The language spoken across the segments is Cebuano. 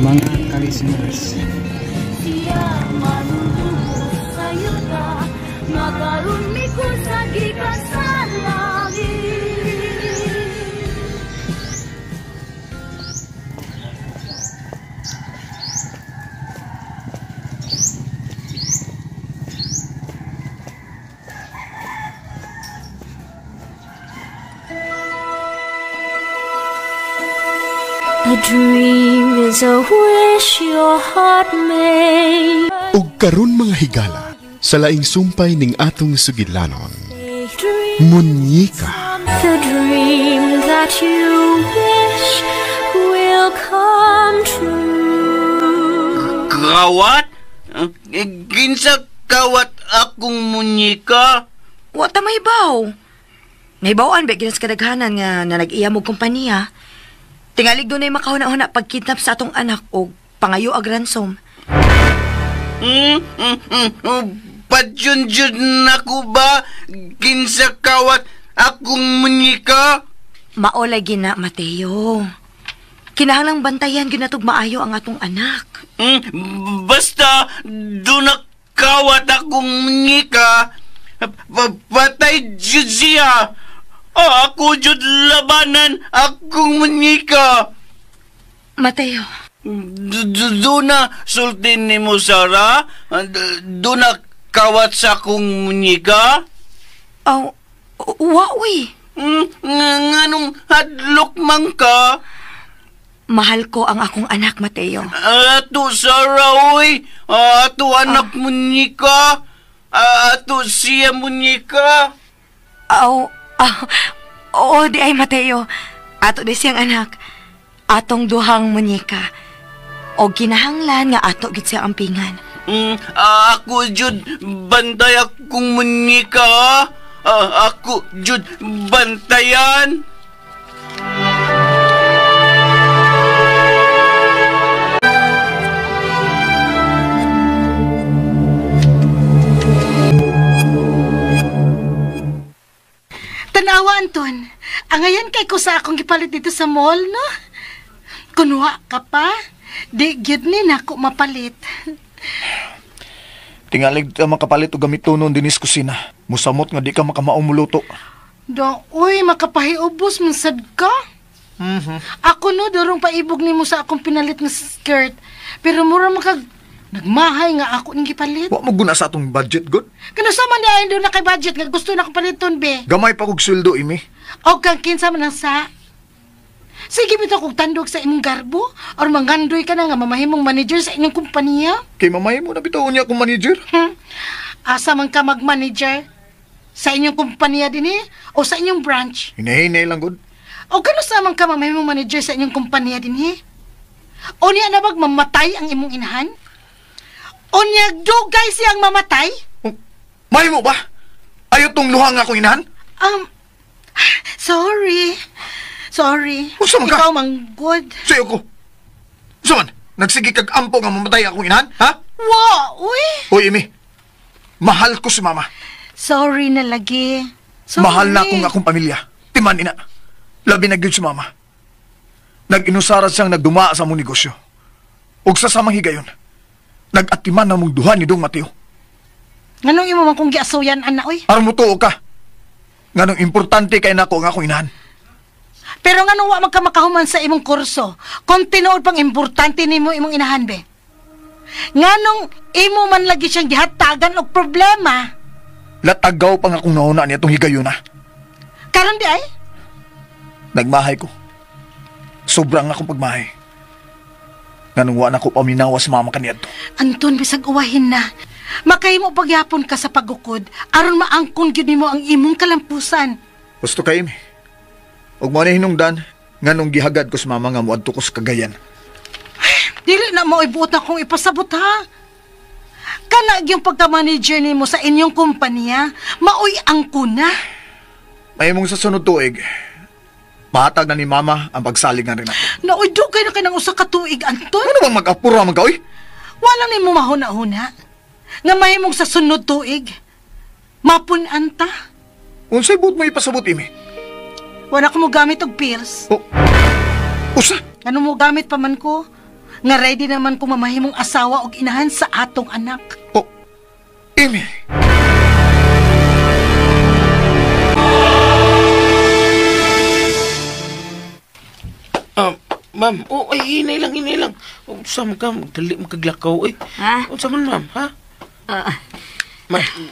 Mga ka-listeners. A dream is a wish your heart made. Ug karon mga higala, sa laing sumpay ning atong sugidlanon, Munyika. The dream that you wish will come true. Kawat? Kinsa kawat akong munyika? Wa ta mahibaw. Nahibawan ba ginas kadaghanan nga na nag-iya mo kompanya. Tingalig doon ay makahuna-huna pagkidnap sa atong anak o pangayo ag ransom. Padyun-dyun na ko ba? Kinsa kawat akong munyika? Maolay gina, Mateo. Kinahanglang bantayan ginatog maayo ang atong anak. Basta doon na kawat akong munyika. Patay jud siya. Ako jud labanan akong munyika. Mateo. Doon na sultin ni mo, Sarah. Doon na kawat sa akong munyika. Oh, wa, uy. Nganong hadlok man ka? Mahal ko ang akong anak, Mateo. Ato, Sarah, uy. Ato anak munyika. Ato siya munyika. Oh, oo, di ay, Mateo. Ato di siyang anak. Atong duhang munyika. O kinahanglan nga ato gid siya ampingan. Ako jud bantay akong munyika. Ako jud bantayan. Tanawa, Anton. Angayan kay ko sa akong gipalit dito sa mall, no? Kunwa ka pa, di gyud ni nako mapalit. Tingalig ka makapalit og gamitonon dinis kusina. Musamot nga di ka makamaong muluto. Do, uy, makapahiubos man sad ka. Mm-hmm. Ako no, durong paibog nimo sa akong pinalit nga skirt. Pero mura makag nagmahay nga ako ning gipalit. Wa mo guna sa atong budget, good? Kano sa man niya doon na kay budget nga gusto na akong paliton, be. Gamay pa kog sweldo, imi. O kang kinsa man ang sa. Sige bitaw kog tandog sa imong garbo or mangandoy ka na nga mamahimong manager sa inyong kumpanya. Kay mamay mo na bitaw niya akong manager. Asa man ka mag-manager? Sa inyong kumpanya din eh? O sa inyong branch? Hinahinay lang, good. O kano sa man ka mamahimong manager sa inyong kumpanya din eh? O niya na bag mamatay ang imong inahan? O niya dugay siyang mamatay? May mo ba? Ayaw tong luhang akong inahan? Sorry. Sorry. Unsa man ka? Ikaw mang good. Sayo ko. Unsa man? Nagsige kag ampo nga mamatay akong inahan, ha? Wa, uy. Uy, Imi. Mahal ko si Mama. Sorry na lagi. Sorry. Mahal na akong akong pamilya. Timan ina. Labi na gyud si Mama. Nag-inusara siyang nagdumaa sa among negosyo. Ug sa samang higayon, nag-atiman na mong duha ni Dong Mateo. Nganong imo man kong giasuyan, ana, oy? Aron mo tuo ka. Nganong importante kay nako ang akong inahan. Pero nganong wa man ka makahuman sa imong kurso, kung tinuod pang importante nimo imong inahan, be? Nganong imo man lagi siyang gihatagan og problema? Latagaw pang akong nauna niya itong higayon, ha? Karon di ay? Nagmahay ko. Sobrang akong pagmahay. Nganong wa na ko paminawa sa mama kaniadto. Anton, bisag uwahin na. Makahimo pagyapon ka sa pagukod aron maangkon gyud nimo ang imong kalampusan. Gusto kay mi. Og mo ni hinungdan nganong gihagad ko sa mama nga moadto ko sa Cagayan. Dili na mo ibuot akong ipasabot, ha. Kana gyung pagka-manager nimo sa inyong kumpanya, maoy angkon na. Mahimong sa sunod tuig, mahatag na ni mama ang pagsalig na rin ako. Naoy, dugay na kay nang usa ka tuig, Anton. Ano bang mag-apura man ka, oy? Wala nimo mahuna-huna nga mahimong sa sunod tuig, mapun-an ta. Unsay buot mo ipasabot, Imi? Wala ko mo gamit og pills. Oh. Usa? Ano mo gamit pa man ko? Nga ready naman kung mamahimong asawa og inahan sa atong anak. Oh, Amy! Ma'am, oh, ay, hinay lang. Oh, saan ka? Dali mo kaglakaw, eh. Ha? Oh, saan man, ma'am, ha?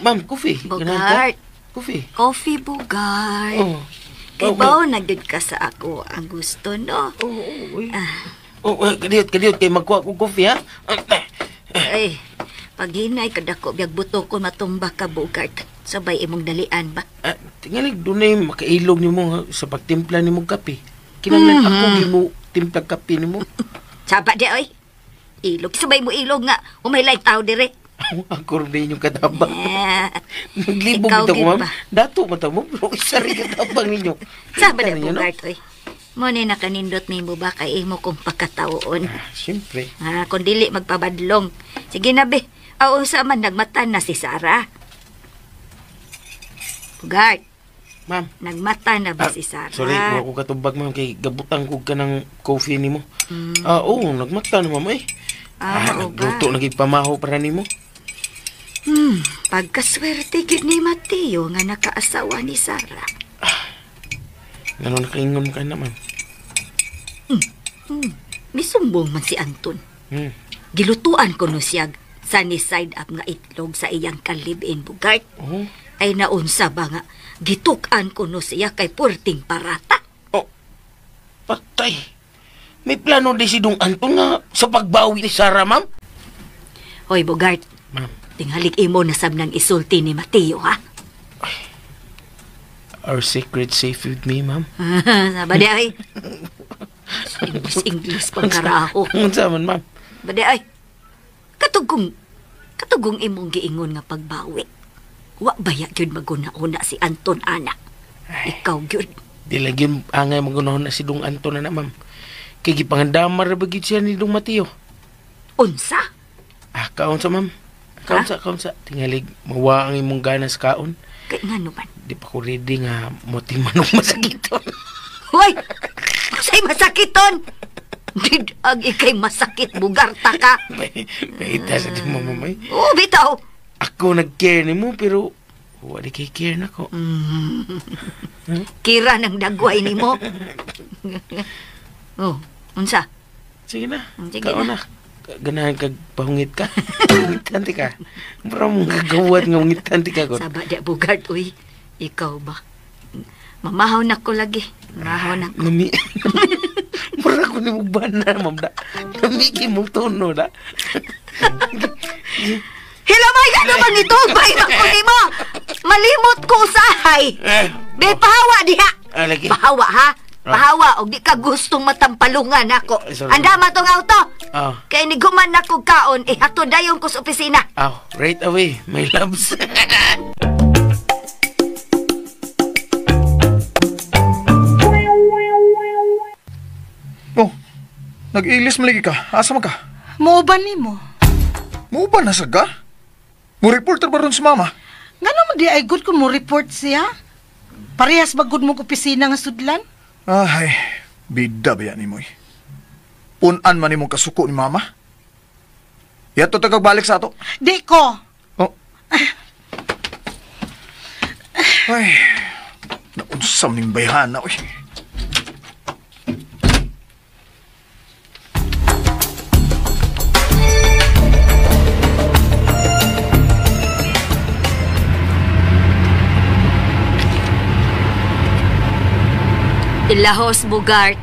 Ma'am, coffee. Bogart. Coffee. Coffee, Bogart. Oh. Kibaw, nagdud ka sa ako ang gusto, no? Oo, oh, oh, oh, kadiyot, kay magkuha ko coffee, ha? Ay, paghinay, kadako, biyag buto ko matumba ka, Bogart. Sabay imong dalian ba? Tingalig, doon na yung makailog ni mo sa pagtimpla ni mo kape. Kinanglan ako gimo timpla kape ni mo. Saba di, oy. Ilog. Sabay mo ilog nga. Umay-like tao dire. Ako rin yung katabang. Naglibog ito ko, ma'am. Dato mata mo, pero isa rin katabang ninyo. Saba di, Bogart, oy. Muna nakanindot ni mo ba kay imo kong pagkataon? Siyempre. Kung dili magpabadlong. Sige na, be. Oo, sa man nagmata na si Sarah. Bogart. Ma'am. Nagmata na ba si Sarah? Sorry, wala ko katubag, ma'am. Kay gabutang ko ka ng coffee ni mo. Oo, nagmata na, ma'am, eh. Nagluto, nagipamaho para ni mo. Pagkaswerte gid ni Mateo nga nakaasawa ni Sarah. Ngano nakaingon ka na, ma'am? Misumbong man si Anton. Gilutuan ko no siyag sunny side up nga itlog sa iyang kalibin, Bogart. Oh. Ay naunsa ba nga gituk-an ko no siya kay purting parata. Oh, patay. May plano di si Dong Anton nga sa pagbawi ni Sarah, ma'am? Hoy, Bogart. Ma'am. Tinghalik imo na sab nang isulti ni Mateo, ha? Our secret safe with me, ma'am. Sabadi ay. English pang karaho. Unsa man, ma'am? Badi ay. Katugong imong giingon nga pagbawi. Wa baya gyud maguna-una si Anton ana. Ikaw gyud. Di lagi angay maguna-una si Dong Anton ana, ma'am. Kay gipangandamar ra ba gyud siya ni Dong Mateo? Unsa? Kaon sa, ma'am. Kaon sa. Tingalig mawa ang imong gana sa kaon. Kay ngano man? Di pa ko ready nga moting manok masakiton. Hoy! Usay masakiton! Did ag ikay masakit bugarta ka. Baita sa di mo, mamay. Oo, bitaw. Ako nag-care ni mo, pero wala kay care na ko. Kira ng dagway ni mo. Oh, unsa? Sige na. Sige na. Ganahan kag pahungit ka. Hungitan ti ka. Mura mong gagawat nga hungitan ti ka. Saba di, Bogart, uy. Ikaw ba? Mamahaw na ko lagi. Mamahaw na ko. Nami. Mura ko ni mong bana, ma'am da. Namiki mong tono, da. Hilamay ka naman ito! Bayan ko ni mo! Malimot ko usahay! Di, pahawa diha! Lagi. Pahawa, ha? Pahawa, og di ka gustong matampalungan ako. Andama tong auto! Kaya niguman na ko kaon, ihatod dayon ko sa opisina. Right away, my loves. Oh, nag-ilis maligi ka. Asa man ka? Muuban ni mo. Muuban na sa ka? Mo-reporter ba ron si mama? Ngano mo di ay good kung mo-report siya? Parehas ba good mong opisina nga sudlan? Ay, bida ba yan ni mo eh. Punan man ni mong kasuko ni mama. Yato tagagbalik sa ato. Di ko. Oh. Ay, naunsam ning bayhana, oy. Ilahos, Bogart.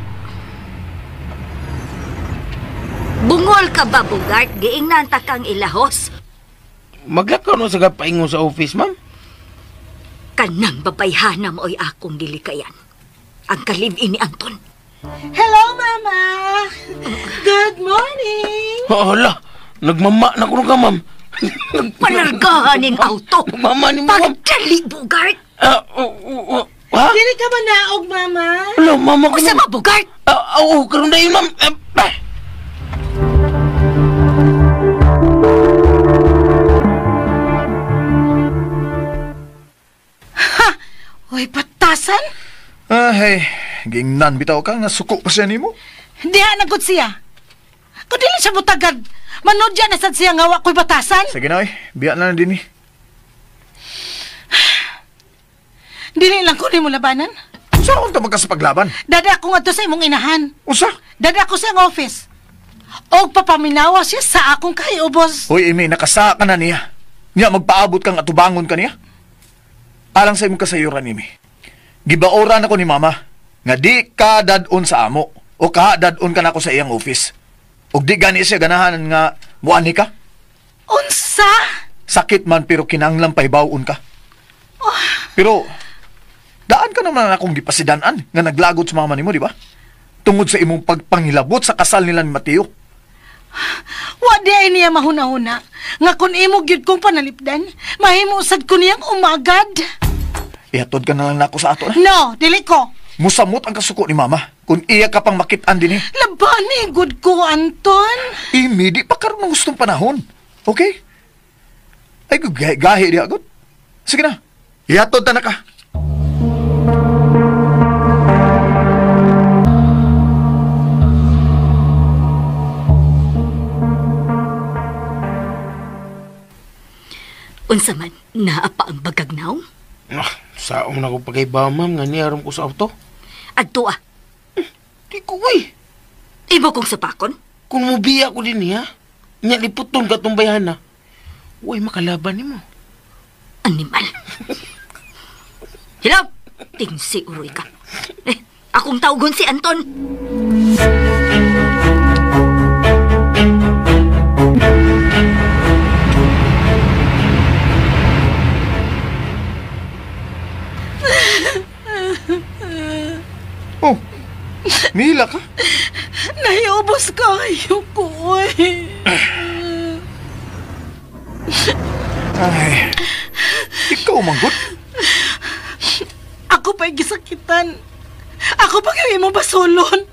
Bungol ka ba, Bogart? Giingnan ta kang ilahos. Maglakaw no sa kapaingon sa office, ma'am? Kanang babayhana mo ay akong dilikayan. Ang kalibin ni Anton. Hello, Mama! Good morning! Oh, hala! Nagmama na ko ka, ma'am. Palargahan ning auto! Nagmama ni ma'am! Pagdali, Bogart! Ha? Dili ka ba naog, Mama? Hello, Mama ko. Usa ba, Bogart? Oo, karon na yun, ma'am. Ha! Uy, patasan? Hey, gingnan bitaw ka nga suko pa siya nimo. Diha na gud siya. Kung dili siya mutagad, manudya na sad siya nga wa ko'y batasan. Sige na, oy. Biya na na din eh. Dili lang ko nimo labanan. Unsa akong tamag ka sa paglaban? Dada ako ngadto sa imong inahan. Unsa? Dada ako sa iyang office. Og papaminawa siya sa akong kahiubos. Hoy, Amy, nakasa ka na niya. Niya, magpaabot kang atubangon ka niya. Alang sa imong kasayuran, Amy. Gibaoran ako ni Mama nga di ka dadon sa amo o ka dadon ka nako sa iyang office. Og di gani siya ganahan nga muani ka. Unsa? Sakit man pero kinanglan pahibaw-on ka. Pero daan ka naman akong gipasidanan nga naglagot sa mama nimo, di ba? Tungod sa imong pagpangilabot sa kasal nila ni Mateo. Wa di ay niya mahuna-huna nga kun imo gyud kong panalipdan, mahimo sad ko niyang umagad. Ihatod ka na lang nako sa ato na. No, dili ko. Musamot ang kasuko ni mama kung iya ka pang makit-an din eh. Labani gud ko, Anton. Imi, di pa karon ng gustong panahon. Okay? Ay, gahi di agad. Sige na, ihatod ta na ka. Unsa man, naa pa ang bagagnaw? Ah, saong na ko pagkaiba, ma'am, nga niyarom ko sa auto. Adto ah. Di ko, uy. Ibo kong sapakon? Kung mubiya ko din niya, niya liputon ka tong bayhana. Uy, makalaban nimo. Animal. Hello? Tingsi uroy ka. Eh, akong tawgon si Anton. Oh, mila ka? Nahiubos kayo ko, eh. Ay, ikaw manggut. Ako pa'y gisakitan. Ako pa kayo imong basulon.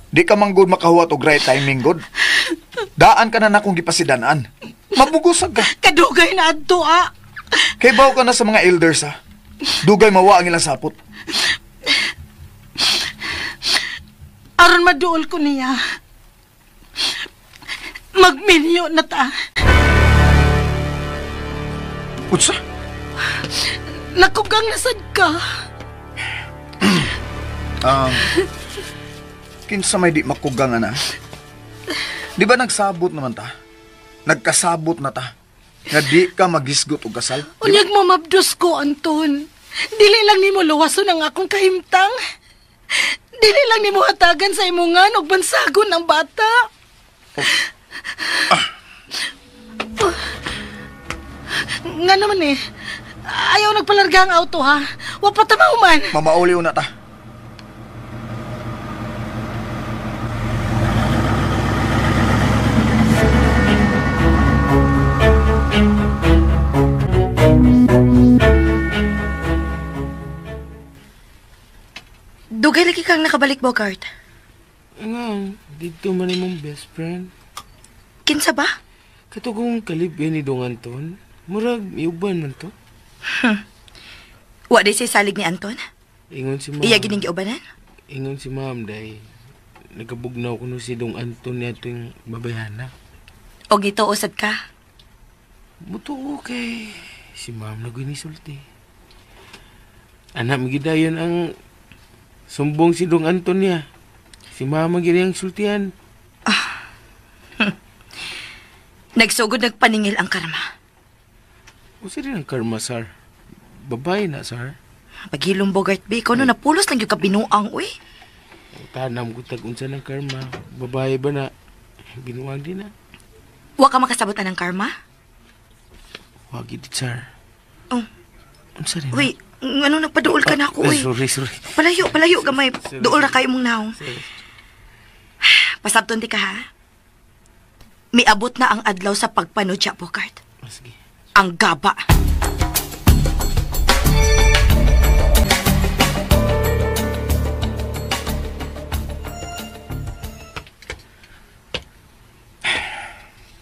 Di ka manggod makahuwat og right timing, god. Daan ka na nakong gipasidanan. Mabugusag ka. Kadugay na adto, ah. Kay baw ka na sa mga elders, ha. Dugay mawa ang ilang sapot. Aron maduol ko niya. Magminyo na ta. Utsa? Nakugang nasad ka. Kinsa may di makugang, ana? Di ba nagsabot naman ta? Nagkasabot na ta. Nga di ka magisgot og kasal. Unyag mo mabdos ko, Anton. Dili lang nimo luwason ang akong kahimtang. Dili lang nimo hatagan sa imungan og bansagon ang bata. Oh. Oh. Nga naman eh. Ayaw nagpalarga ang auto, ha? Wa pa tamaw man. Mamauli na ta. Dugay lagi kang nakabalik, Bogart. Nga, dito man imong best friend. Kinsa ba? Katugong kalibyan ni Dong Anton. Murag, iuban man to. Wa di siya salig ni Anton? Ingon si ma'am. Iya gining giubanan? Ingon si ma'am, day. Nagabugnaw ko no si Dong Anton niya itong babayhana. O gituo sad ka? Buto okay. Si ma'am na ginisulti. Anak, magidayon ang sumbong si Dong Anton niya. Si mama gini ang sultian. Ah. Nagsugod nagpaningil ang karma. Usa din ang karma, sir. Babae na, sir. Paghilom, Bogart B. Ikaw no, napulos lang yung kabinuang, uy. Tanam ko tag-unsa ng karma. Babae ba na? Binuang din na. Wa ka makasabutan ng karma? Wag it, sir. Oh. Unsa rin? Uy, ano nagpaduol ka na ako, uy. Sorry, sorry. Palayo, palayo gamay. Sorry, Duol ra kayo mong naong. Sorry. Pasabton di ka, ha? Miabot na ang adlaw sa pagpanudya, Bogart. Sige. Ang gaba.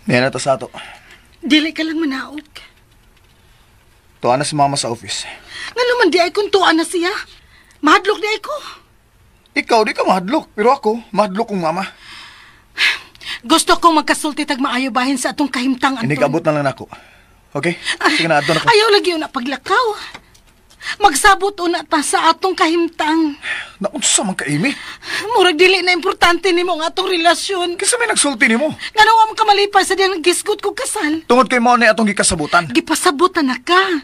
Niya na to sa ato. Dili ka lang manaog. Tuwa na si mama sa office. Nga naman di ay kung tuwa na siya. Mahadlok di ay ko. Ikaw di ka mahadlok, pero ako, mahadlok kong mama. Gusto kong magkasulti tag maayo bahin sa atong kahimtang, Anton. Inigabot na lang nako. Okay? Sige na, adto na ko. Ayaw lagi una paglakaw. Magsabot una ta sa atong kahimtang. Naunsa man ka, Amy? Murag dili na importante nimo ang atong relasyon. Kinsa may nagsulti nimo? Ngano wa man ka malipay sa diyang gisgot ko kasal? Tungod kay mao na atong gikasabutan. Gipasabutan na ka.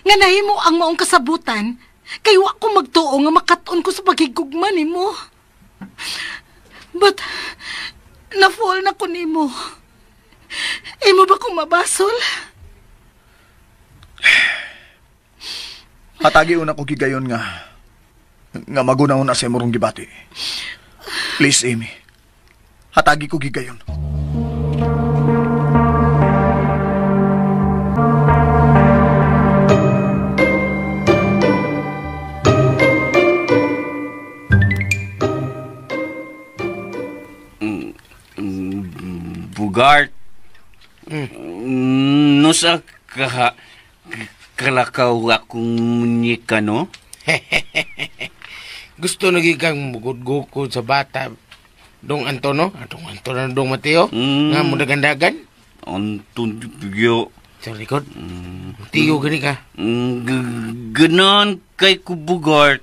Nga nahimo ang maong kasabutan, kay wa ko magtuo nga makat-on ko sa paghigugma nimo. But na-fall na ko nimo. Imo ba kong mabasol? Hatagi una ko gigayon nga magunaon na sa imong gibati. Please, Amy. Hatagi ko gigayon. Bugart. Nusa ka kalakaw akong munyika, no? Gusto na kang mugod-gukod sa bata. Dong Anton, no? Dong Anton na dong Mateo. Nga mo dagandagan? Anton, yo. Sa likod? Tiyo, gani ka? Ganon kay ko, Bugart.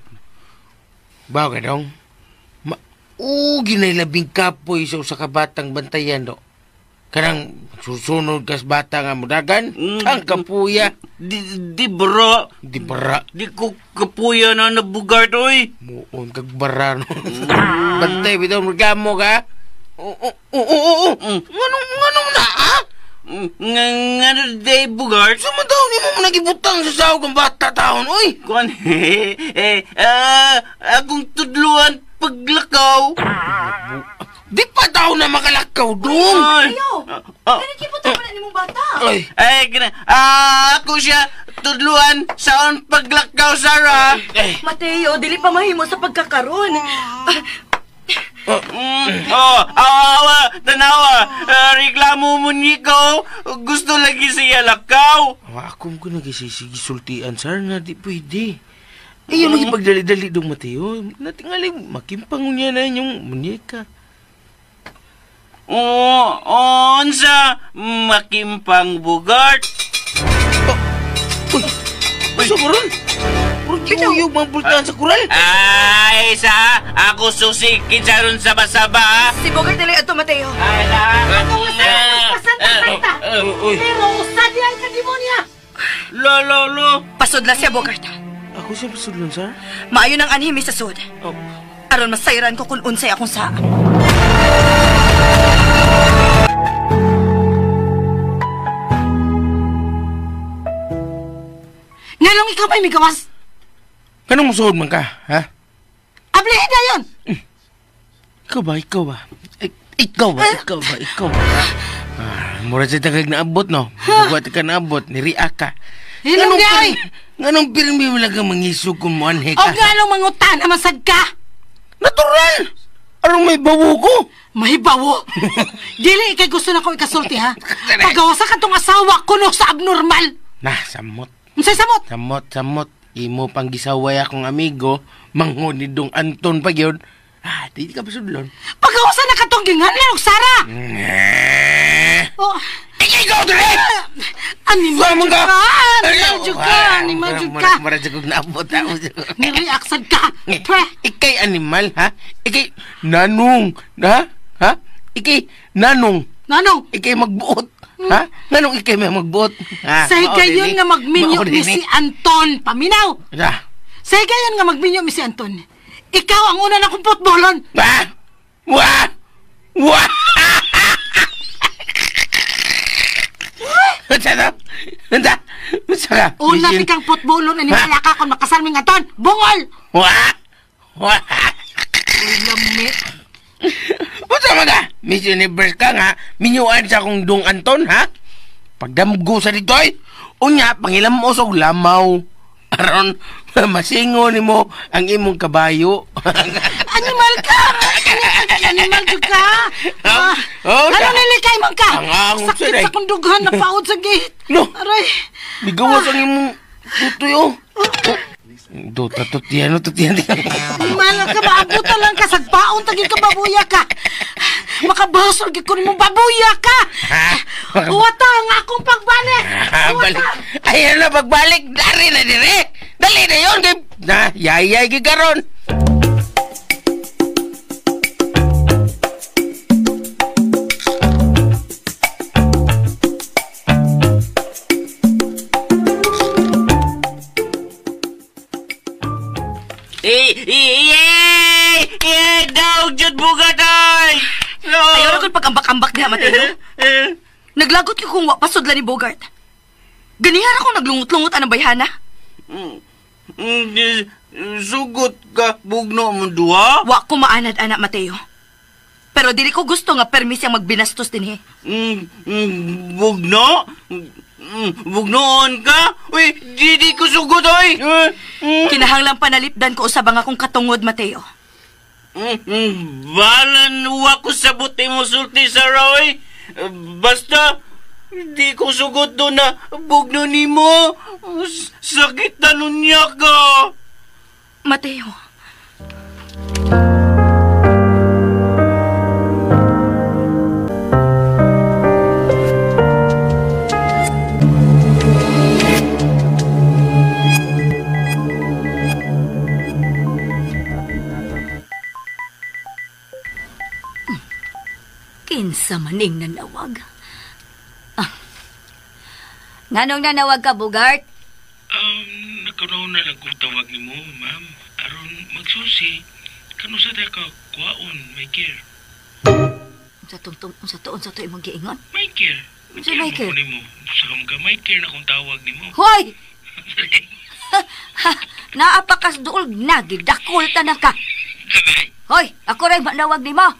Bawa ka, dong? Ginay labing kapoy sa usa ka batang bantayan, do. Kanang susunod kas bata nga mudagan, ang kapuya. Di bara. Di bara. Di ko kapuya na nabugart, oy. Muon kag bara, no. Bantay, bitaw, magkamo ka. Oo. Nganong na, ha? Nga day, Bugart? Sumadaw ni mo nagibutang sa sahog ang bata taon, oy. Kuan, akong tudluan paglakaw. Di pa daw na makalakaw, dong! Ayo! Kaya pa na nimong bata! Ay! Ay, ako siya tudluan sa paglakaw, Sarah! Mateo, dili pa mahimo sa pagkakaroon. Awa, tanawa! Reklamo mo niko! Gusto lagi siya lakaw! Ako ko nagisisigisultian, sir, na di pwede. Ayaw lagi pagdali-dali dong, Mateo. Natingali, makimpang niya na inyong munyeka. Unsa makimpang Bugart. Uy, uy, sa moron. Murag giuyog mga pultahan sa kural. Ay, sa ako susi kinsa ron sa basaba. Si Bugart dili ato, Mateo. Ay, Ako usa Pero usa diyan ka demonya. Lo lo lo. Pasudla siya, Bugart. Ako siya pasudlon, sir. Maayo nang anhimi sa sud. Aron masayran ko kung unsay akong saa. Nganong ikaw ba'y migawas? Kanong musuod man ka, ha? Ablihin na yun! Ikaw ba? Ikaw ba? Ikaw ba? Ikaw ba? Ikaw ba? Mura siya tagag naabot, no? Buwat ka naabot, niriak ka. Hinong di ay! Nganong pirmi wala kang mangisog kung muanhe ka? O nganong mangutan na masag ka? Natural! Anong may bawo ko? May bawo? Dili ikay gusto na ko ikasulti, ha? Pagawasa ka tong asawa kuno sa abnormal! Nah, samot. Unsay samot? Samot, samot. Imo pang gisaway akong amigo, manghod ni Dong Anton pa yun. Ah, di ka pasudlon. Pagawasa na ka tong ginganlan og Sara! Oh. Ikaw dali! Animal jud ka! Animal jud ka! Animal jud ka! Mara jud kog naabot. Nireact ka! Pre! Ikay animal, ha? Ikay nanong, ha? Ha? Ikay nanong. Nanong? Ikay magbuot. Ha? Nganong ikay may magbuot? Sa higayon nga magminyo ni si Anton. Paminaw! Sa higayon nga magminyo ni si Anton. Ikaw ang una na kong putbolon! Wah! Wah! Wah! Unsa? Unsa? Unsa? Una pikang putbolon ani wala ka kung makasal ming Anton. Bungol! Wah! Wah! Lami. Unsa man ka? Miss Universe ka nga, minyuan sa akong Dong Anton, ha? Pagdamgo sa ditoy, unya, pangilamos og lamaw. Aron, masingo nimo ang imong kabayo. Animal ka! Animal jud ka! Oh, ano nilikay man ka? Ang Sakit sa kong dughan, napaod sa gate. No! Aray! Bigawas ang imong tutoy, oh. Duta, tutian, no, tutian. Mahal ka, maabutan lang ka. Sagpaon, tagin ka, babuya ka. Makabasol, gid ko nimo babuya ka. Uwata ang akong pagbalik. Balik. Ayan na, pagbalik. Dari na dire. Dali na yun. Na, yayay gikaron. Daw, jud bugatay! No. Ayaw na kung pag-ambak-ambak niya, Mateo. Naglagot ko kung wapasudla ni Bogart. Ganihan ako naglungot-lungot anang bayhana. Sugot ka, bugno mo duha? Wa ko maanad, anak Mateo. Pero dili ko gusto nga permis yang magbinastos din eh. Bugno? Bugnoon ka? Uy, di ko sugot, oy! Kinahanglang panalipdan ko usab ang akong katungod, Mateo. Balan, wa ko sabot mo sulti, Sarah, oy! Basta, di ko sugot doon na bugno ni mo. Sakit na nun niya ka. Mateo. Kinsa maning nanawag. Ah. Nganong nanawag ka, Bogart? Nagkaroon na lang kong tawag ni mo, ma'am. Aron magsusi, kano sa ka kuwaon, may care. Unsa to imong giingon? May care. Unsa may care? Mo. Sa ka may care na kong tawag ni mo. Hoy! Naapakas duol na, gidakol ta na ka. Hoy, ako rin manawag ni mo.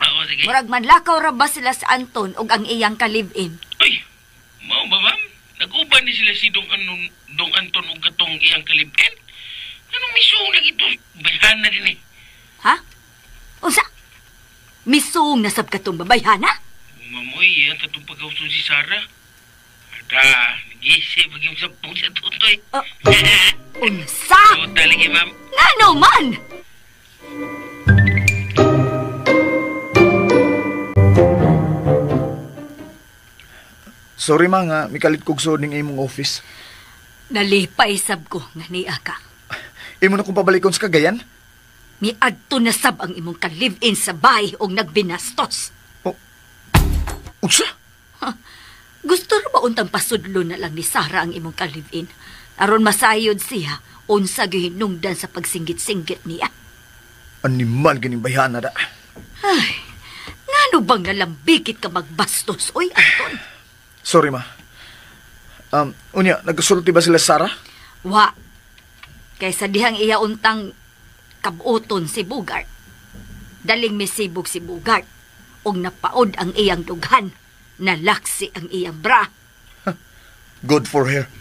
Oo, sige. Murag manlakaw ra ba sila sa Anton og ang iyang ka-live-in? Ay, mao ba, ma'am? Nag-uban ni sila si Dong Anton og katong iyang ka-live-in? Anong misuong lagi ito? Bayhana din eh. Ha? Unsa? Misuong nasab katong babayhana? Mamoy, yan katong pagkauson si Sarah. Ada, nag-iisip pag yung sampung sa tutoy. Unsa? Tuta lagi, ma'am. Ngano man? Sorry ma nga, mikalit kog suod ning imong office. Nalipay sab ko nga niya ka. Imo na kong pabalikon sa Cagayan? Miadto na sab ang imong ka-live-in sa bahay og nagbinastos. Oh. Unsa? Ha? Gusto ra ba untang pasudlo na lang ni Sarah ang imong ka-live-in? Aron masayod siya unsa gihinungdan sa pagsinggit-singgit niya. Animal ganing bayhana da. Ay, ngano bang nalambikit ka magbastos, oy Anton? Sorry, ma. Unya, nagkasulti ba sila Sarah? Wa. Kaysa dihang iya untang kabuton si Bogart. Daling misibog si Bogart. Og napaod ang iyang dughan. Nalaksi ang iyang bra. Good for her.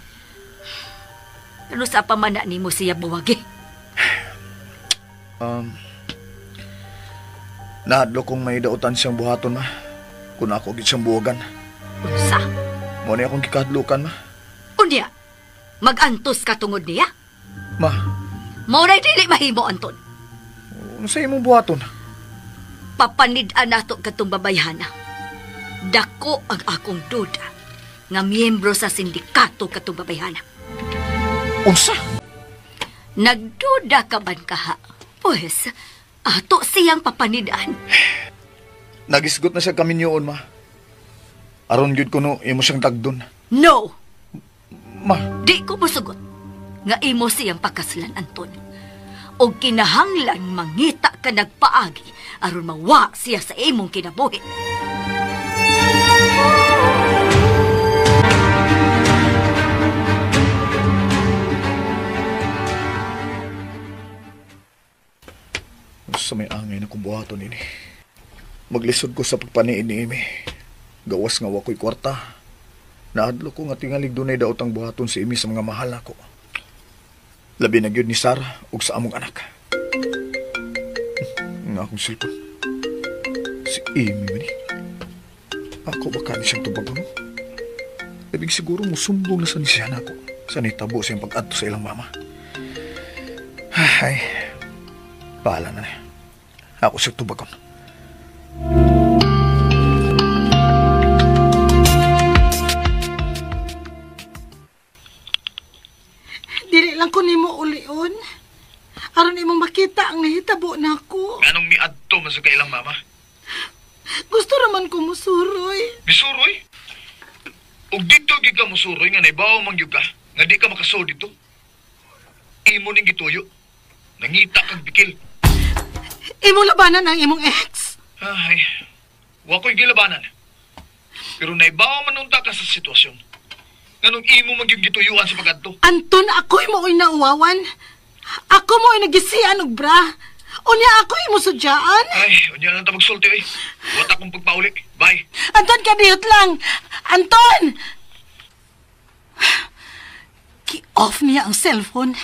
Ano sa pamana nimo siya buwagi? Nahadlo kong may dautan siyang buhaton, ma. Kung ako gid siyang buwagan. Unsa? Mo ni akong gikahadlukan, ma. Unya, magantos ka tungod niya? Ma. Mao na dili mahimo, Anton. Unsa imong buhaton? Papanid-an nato katong babayhana. Dako ang akong duda nga miyembro sa sindikato katong babayhana. Unsa? Nagduda ka man kaha? Pues, ato siyang papanid-an. Nagisgot na siya kami niyoon, ma. Aron gyud kuno imo siyang tagdon. No. Ma, di ko mosugot nga imo siyang pakaslan, Anton. Og kinahanglan mangita ka nagpaagi aron mawa siya sa imong kinabuhi. Sa may angay na kong buhaton ini. Maglisod ko sa pagpaniin ni Amy. Gawas nga wako'y kwarta. Naadlo ko nga tingalig dunay daotang buhaton si Amy sa mga mahal nako. Labi na gyud ni Sarah ug sa among anak. Nga akong cellphone. Si Amy man eh. Ako baka ni siyang tubag no? Labing siguro musumbong na sa ni siya nako. Sa nitabo siyang pag-adto sa ilang mama. Ay, bahala na niya. Ako siya tubagon. Dili lang ko nimo ulion. Aron imong makita ang nahitabo nako. Anong miadto man sa kailang mama? Gusto raman ko musuroy. Misuroy? Og dito gyud ka musuroy nga naibaw man gyud ka nga di ka makasuod dito. Imo ning gituyo. Nangita kag bikil. Imong labanan ang imong ex. Ay, wa ko'y gilabanan. Pero naibaw man unta ka sa sitwasyon. Nganong imo man gyud gituyuan sa pagadto? Anton, ako'y mao'y nauwawan. Ako mo'y nagisian og bra. Unya ako'y mo sudyaan. Ay, unya lang ta magsulti oy. Wa ta akong pagpauli. Bye. Anton, kadiyot lang. Anton! Gi-off niya ang cellphone.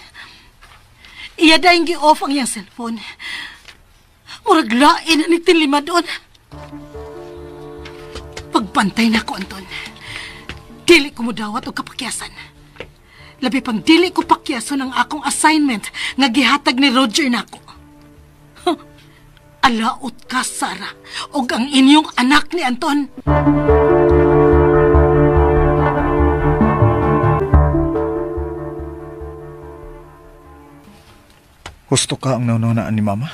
Iya dahil gi-off ang iyang cellphone. Murag lain na ni Tilima doon. Pagpantay na ko, Anton. Dili ko mudawat og kapakyasan. Labi pang dili ko pakyason ang akong assignment nga gihatag ni Roger nako. Huh. Alaot ka, Sarah, og ang inyong anak ni Anton. Gusto ka ang naunanaan ni Mama?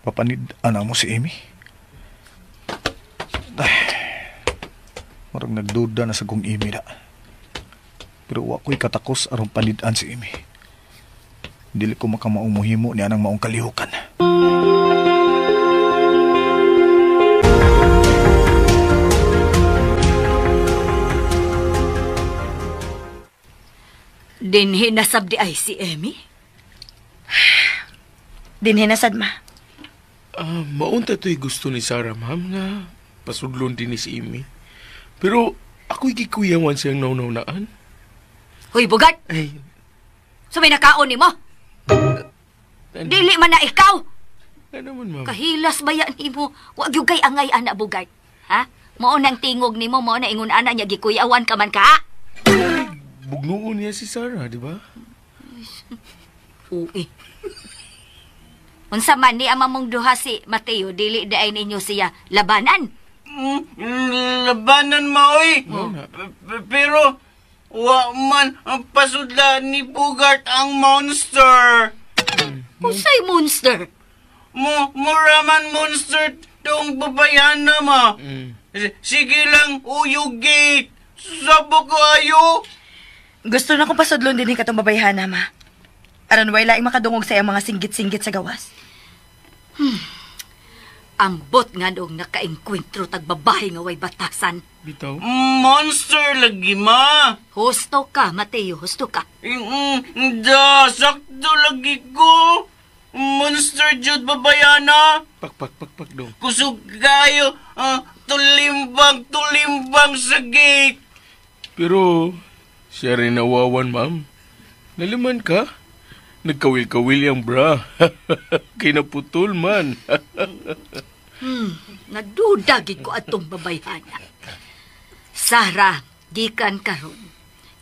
Papanid-ana mo si Amy? Ay, marang nagduda na sa kong Amy na. Pero wa ko'y katakos aron panid-an si Amy. Dili ko makamaumuhimo ni anang maong kalihukan. Dinhi nasab di ay si Amy? Dinhi nasad, ma. Maunta to'y gusto ni Sarah, ma'am, nga pasudlon din ni si Amy. Pero ako'y gikuyawan siyang naunaunaan. Hoy, Bugart! Ay. So may nakaon ni mo? Dili man na ikaw! Ano man, ma'am? Kahilas ba yan nimo? Wag yung kay angay, ana, Bugart. Ha? Mao nang tingog nimo, mao na ingon ana niya, gikuyawan ka man ka, ha? Bugnoon niya si Sarah, di ba? Uy. Unsa man ni ama mong duha si Mateo, dili daay ninyo siya labanan. Labanan maoy. Pero wa man ang pasudla ni Bugart ang monster. Unsay monster? Mura man monster tong babayan na ma. Sige lang, uyog gate. Sabo ko ayo. Gusto na kong pasudlon din katong babayhana, ma. Aron way laing makadungog sa iyang mga singgit-singgit sa gawas. Ambot nga dong nakaengkwentro tag babae nga way batasan. Bitaw? Monster lagi, ma. Husto ka, Mateo, husto ka. Da, sakto lagi ko. Monster jud babayana. Pak, pak, pak, pak dong. Kusog kayo, tulimbang, tulimbang sa gate. Pero, siya rin nawawan, ma'am. Naliman ka? Nagkawil-kawil yung bra. Kinaputol man. Nagduda gid ko atong babayhana. Sarah, gikan karon.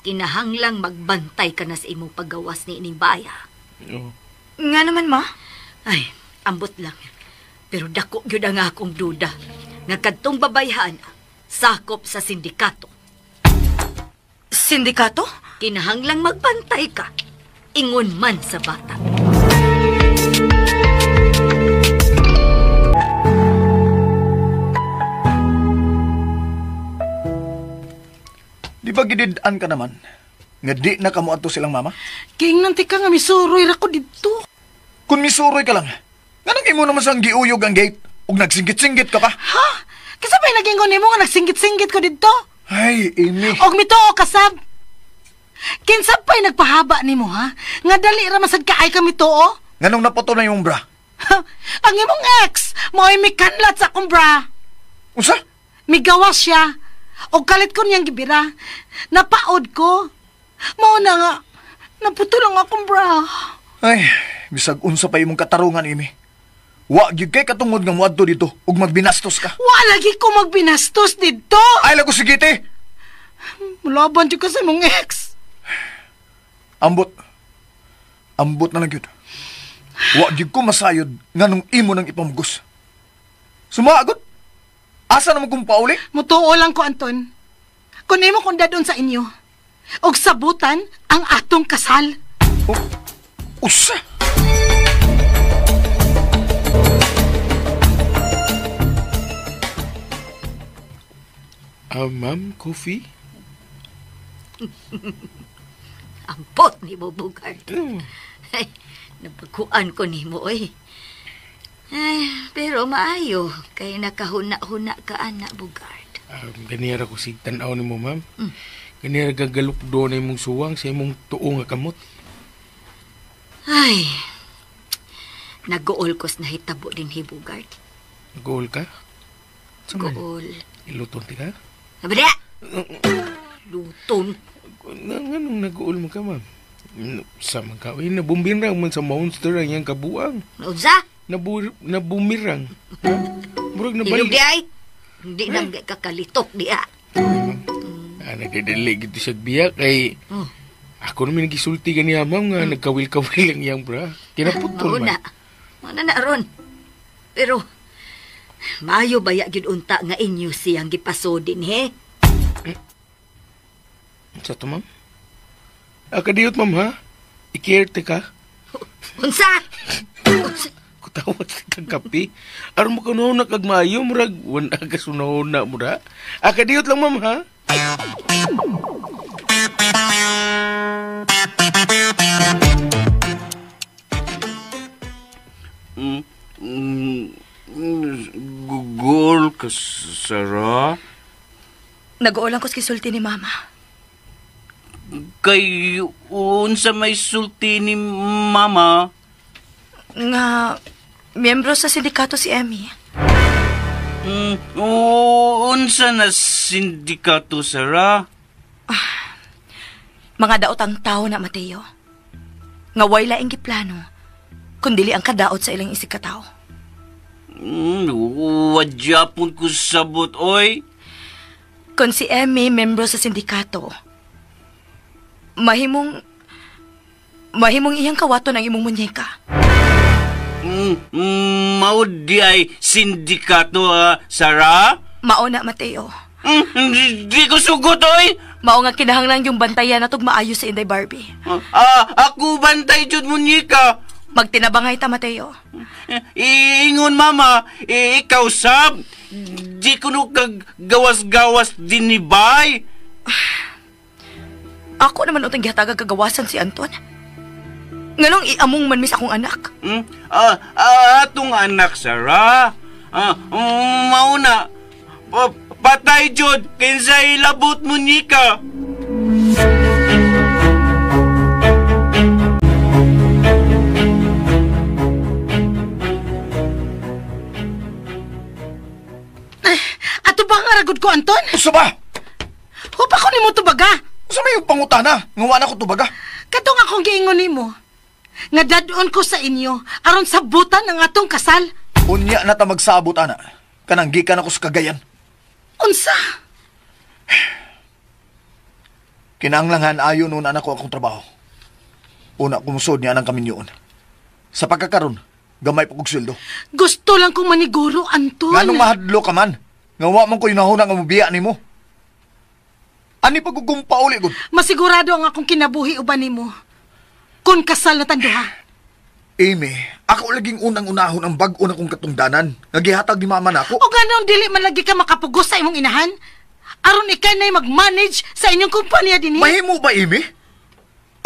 Kinahanglang magbantay ka na sa imong paggawas ni ining baya. Oh. Nga naman, ma? Ay, ambot lang. Pero dako gyud ang akong duda nga kadtong babayhana sakop sa sindikato. Sindikato? Kinahanglang magbantay ka. Ingon man sa bata. Di ba gidid-an ka naman? Nga di na kamo adto silang mama? Giingnan ti ka nga misuroy ra ko didto. Kung misuroy ka lang, nganong imo naman sang giuyog ang gate ug nagsinggit-singgit ka pa? Ha? Kinsa pa'y nagingon nimo nga nagsinggit-singgit ko didto? Ay, Amy. Og mituo ka sab. Kinsa pa'y nagpahaba nimo ha? Nga dali ra masad kaay ka mituo? Nganong naputo na imong bra? Ha? Ang imong ex, mo'y mikanlat sa akong bra. Unsa? Migawas siya. Og kalit ko niyang gibira. Napaod ko. Mao na nga, naputo lang akong bra. Ay, bisag unsa pa imong katarungan, Amy. Wa gyud kay katungod nga moadto dito ug magbinastos ka. Wa lagi ko magbinastos didto. Ay lago sige te. Mulaban jud ka sa imong ex. Ambot. Ambot na lang yun. Wa gyud ko masayod nganong imo nang ipamugos. Sumaagot. Asa naman kong pauli? Mutuo lang ko, Anton. Kung imo kong dadon sa inyo, og sabutan ang atong kasal. Oh, usa! Ma'am, coffee? Ampot ni mo, Bugart. Ay, napakuan ko ni mo, oy. Ay, pero maayo, kay nakahuna-huna ka, anak, Bugart. Ganira ko si tanaw ni mo, ma'am. Ganira gagalukdo na imong suwang sa imong tuo nga kamot. Ay, nag-uol kos nahitabo din hi, Bugart. Nag-uol ka? Nag-uol. Iluton ti ka? Abada! Luton. Anong nag-uol mo ka, ma'am? Sa mga ka, nabumirang man sa monster ang iyang kabuang. Naunsa? Nabumirang. Murag nabalik. Ilog di ay. Hindi na kakalitok di ah. Nagdadali gito sa biya kay... Ako naman nagisulti ka niya, ma'am, nga nagkawil-kawil ang iyang bra. Kinaputol, ma'am. Mauna na ron. Pero, maayo baya gyud unta nga inyo siyang gipasodin, he? Sa to, ma'am? Akadiyot, ma'am, ha? Ikerte ka? Unsa? Unsa? Kutawat kang kape. Aron mo kanuna kag maayo, murag wala ka sunahuna mo ra. Akadiyot lang, ma'am, ha? Gugol ka, Sarah? Nag-uulang ko sa kisulti ni Mama. Kay unsa may sulti ni Mama? Nga, miyembro sa sindikato si Emmy. Unsa na sindikato, Sarah? Mga daot ang tao na, Mateo. Nga way laing giplano, kundili ang kadaot sa ilang isig katao. Wadyapon ko sabot, oy. Kung si Emmy membro sa sindikato, mahimong iyang kawaton ang imong munyeka. Mao di ay sindikato, Sarah? Mao na, Mateo. Di ko sugot, oy! Mao nga kinahanglan yung bantayan na maayo sa Inday Barbie. Ako bantay jud munyeka. Magtinabangay ta, Mateo. Iingon, Mama, ikaw sab. Di ko no kagawas-gawas din ni Bay. Ako naman utang gihatag kagawasan si Anton. Nganong iamong man mis akong anak? Atong anak, Sarah. Mauna. Patay jud kinsa ilabot mo nika. Ato ba ang aragod ko, Anton? Usa ba? Hupa ko nimo tubaga. Usa may pangutana? Nga wa na ko tubaga. Katong akong giingon nimo, nga dadon ko sa inyo aron sabutan ang atong kasal. Unya na ta magsabot, ana. Kanang gikan ako sa Cagayan. Unsa? Kinahanglan ayon nun anak ko akong trabaho. Una kumusod niya ng kaminyoon. Sa pagkakaron, gamay pa kog sweldo. Gusto lang kong maniguro, Anton. Nganong mahadlo ka man? Nga wa man ko inahuna nga mobiya nimo. Ani pagkukumpauli gud? Masigurado ang akong kinabuhi uban nimo. Kun kasal na tanduha. Amy, ako laging unang-unahon ang bag-o na kong katungdanan. Nga gihatag ni mama nako. O ganong dili man lagi ka makapugos sa imong inahan? Aron ikay na'y mag-manage sa inyong kumpanya dinhi. Mahimo ba, Amy?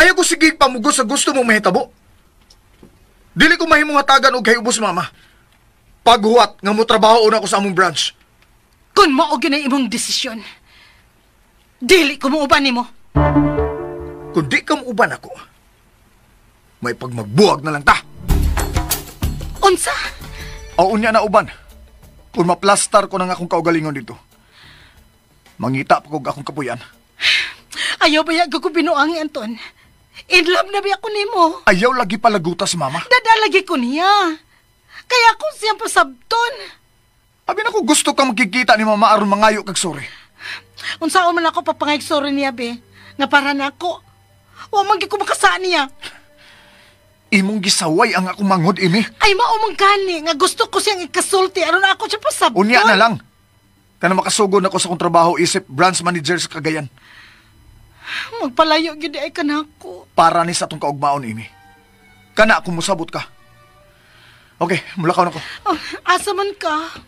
Ayaw ko sige pamugos sa gusto mong mahitabo. Dili ko mahimong hatagan og kay ubos, mama. Paghuwat nga mo trabaho una ko sa among branch. Kun mao gyud ang imong desisyon, dili ko muuban nimo. Kung di ka muuban ako, may pagmagbuwag na lang ta. Unsa? O unya na uban. Kung maplastar ko ng akong kaugalingon dito, mangita pa kog akong kapuyan. Ayaw ba ko binuangi, Anton? In love na ba ako nimo? Ayaw lagi palagutas, mama. Dadalagi ko niya. Kaya ako siyang pasabton. Abi na ko gusto ka magkikita ni mama aron mangayo kag sorry. Unsaon man ako papangay sorry niya, be. Nga para nako. Wa man gyud ko makasaan niya. Imong gisaway ang akong manghod, Amy. Ay, mao man gani nga gusto ko siyang ikasulti aron ako siya pasabton. Unya na lang. Kana makasugod na ko sa akong trabaho isip branch manager sa Cagayan. Magpalayo gyud ay kanako. Para ni sa atong kaugmaon, Amy. Kana kung musabot ka. Okay, mulakaw na ko. Oh, asa man ka?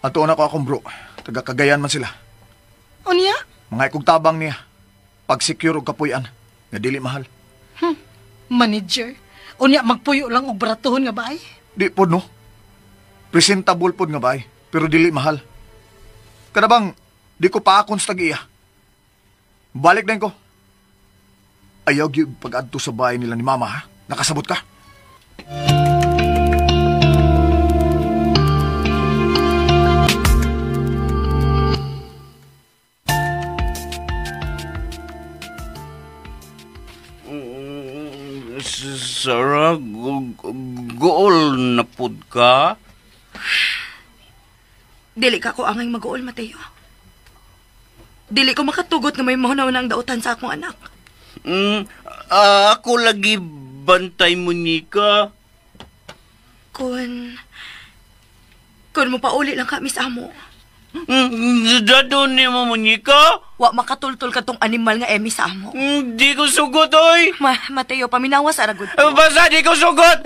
Atuon ako akong bro. Taga Cagayan man sila. Unya? Mga ikog tabang niya. Pag-secure og kapuy-an. Nga dili mahal. Manager. Unya magpuyo lang og baratuhon nga baay. Di pod no. Presentable pod nga baay, pero dili mahal. Kada bang di ko paakon sa tag-iya. Balik din ko. Ayaw gyud pag-adto sa bahay nila ni Mama, ha? Nakasabot ka? Sarah, gool na pud ka? Dili ka ko angay mag-uol, Mateo. Dili ko makatugot na may mahunaw ng dautan sa akong anak. Ako lagi bantay mo ni ka. Kun mo pauli lang kami sa amo. Dadon ni mo, Monica? Wa makatultol ka tong animal nga Emmy sa amo. Di ko sugot, oy! Mateo, paminawa sa ragod ko. Basta di ko sugot!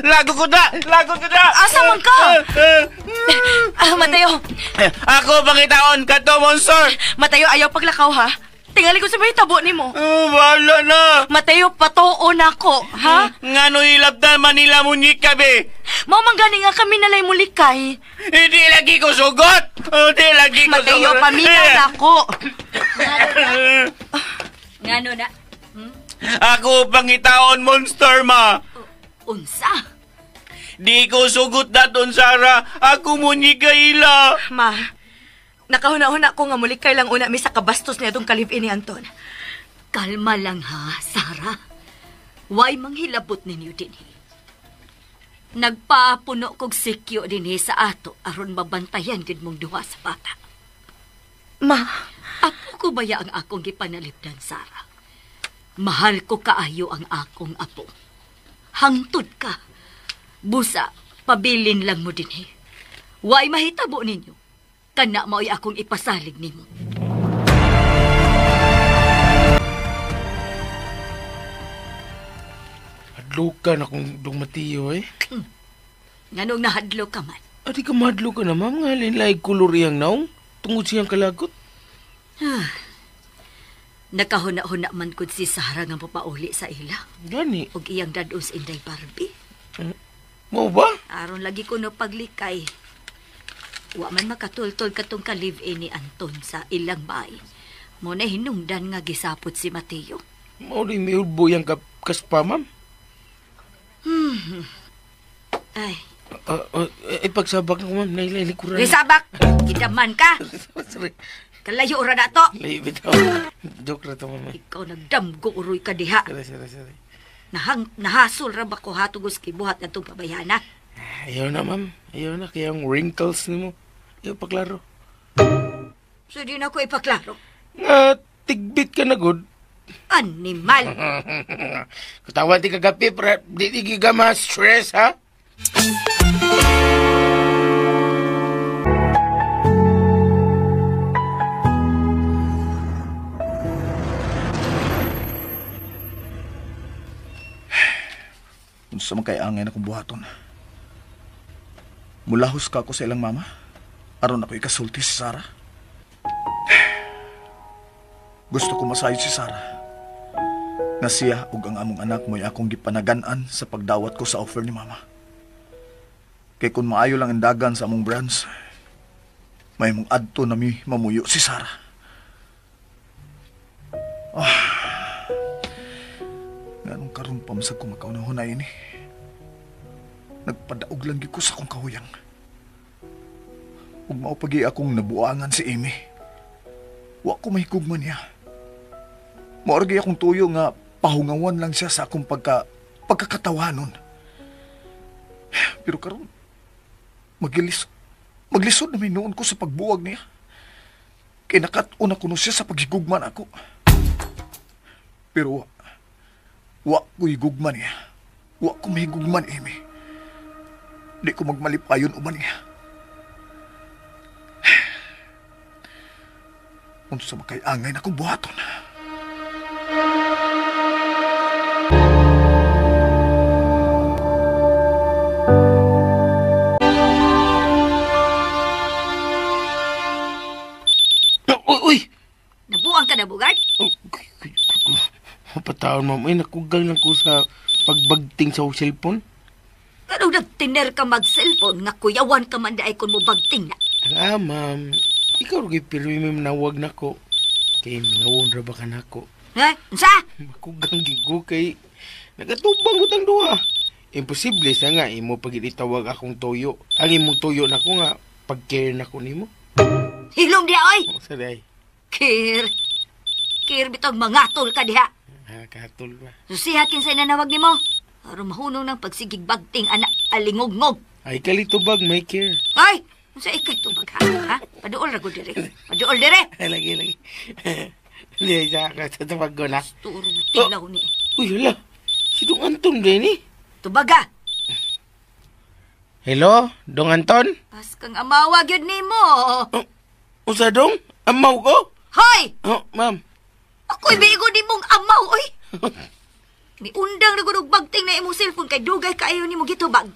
Lago ko na! Lago ko na! Asa man ka? Mateo! Ako pangitaon ka to, monster! Mateo, ayaw paglakaw, ha? Tingali ko sa may tabo ni mo. Wala na! Mateo, patoo na ko, ha? Ngano ilabdan Manila, Monica, be? Mao man gani nga kami nalay mulikay. Hindi lagi ko sugot! Hindi lagi ko Mateo, sugot! paminaw na ako! Ngano na? Ako pangitaon, monster, ma! Unsa? Di ko sugot daton, Sarah. Ako Monica ila. Ma, nakahuna-huna ko nga mulikay lang una mi sa kabastos niya itong kalivin ni Anton. Kalma lang ha, Sarah. Way manghilabot ninyo dinhi. Nagpapuno kog sikyo dinhi sa ato aron mabantayan gid mong duha sa bata. Ma, apo ko baya ang akong gipanalipdan, Sarah? Mahal ko kaayo ang akong apo. Hangtod ka. Busa, pabilin lang mo dinhi. Way mahitabo ninyo. Kana mao'y akong ipasalig nimo. Hadlok ka na kung dong Mateo eh. Nganong nahadlok ka man? Adi ka mahadlok ka na, ma'am. Nga lain-lain kulor iyang naong. Tungod siyang kalagot. Nakahuna-huna man kod si Sarah nga papauli sa ila. Gani. Og iyang dadon sa Inday Barbie. Mo ba? Aron lagi ko no paglikay. Wa man makatultol katong ka-live-in ni Anton sa ilang bahay. Mo na hinungdan nga gisapot si Mateo. Mao di may ulbo yang kaspa, ma'am. Ay. Ipagsabak na ko, ma'am. Nailay-likuran. Risabak! Gidaman ka! Sorry. Kalayo ra na to! Layo bitaw. Joke ra to, ma'am. Ikaw nagdamgo uroy ka diha. Sorry. Nahasol ra ba ko hatugos kibuhat na itong pabayana? Ayaw na, ma'am. Ayaw na. Kaya ang wrinkles ni mo. Ayaw paklaro. So, di na ko ipaklaro. Nga, tigbit ka na, good. Animal! Katawan ti kagapi, pero di ka ma-stress, ha? Unsa man kay angay na kong buhaton. Mulahos ka ako sa ilang mama. Aron ako ikasulti si Sarah. Gusto ko masayod si Sarah. Nga siya ug ang among anak mo'y akong gipanagan-an sa pagdawat ko sa offer ni mama. Kay kung maayo lang ang dagan sa among branch, may mong adto na mi mamuyo si Sarah. Nganong karon pa masag ko makaunahon na ini. Nagpadaog lang gyud ko sa akong kahuyang. Ug mao pagi akong nabuangan si Amy. Wa ko mahigugma niya. Mao ra gyud akong tuyo nga pahungawan lang siya sa akong pagkakatawanon. Pero karon maglisod na may noon ko sa pagbuwag niya. Kay nakat-on ako no siya sa paghigugma nako. Pero wa ko higugma niya. Wa ko mahigugman, Amy. Di ko magmalipayon uban niya. Unsa makay-angay na kong buhaton. Uy, uy! Nabuang ka na, Bugart? Pataon, ma'am. Ay, nakugang lang ko sa pagbagting sa cellphone. Ganong nagtiner ka mag-cellphone nga kuyawan ka man daay kung mo bagting na. Ah, ma'am. Ikaw rin pero may manawag na ko. Kay mingawon ra ba ka na ko? Eh, unsa? Makugang gigo kay nagatubang ko tang duha. Imposible sa nga imo pag itawag akong toyo. Ang imong toyo na ko nga pag-care na ko nimo. Hilom diha oy. Unsa day? Kir. Kir bitong mangatol ka diha. Ah, katol ba? Susiha kinsay nanawag nimo. Aron mahunong ng pagsigig bagting anak alingogngog. Ay kalitubag may care. Ay, unsa ikay tubag ha? Ha? Paduol ra gud dire. Paduol dire. Lagi lagi. Di sa katubag ko na. Turo tilaw ni. Uy, hala. Si Dong Anton din eh. Tubaga. Hello, Dong Anton? Pas kang amawa gyud nimo. Oh, usa dong? Amaw ko? Hoy! Oh, ma'am. Ako'y bigo nimong amaw, oy. Miundang na gud og bagting na imong cellphone kay dugay kaayo nimo gitubag.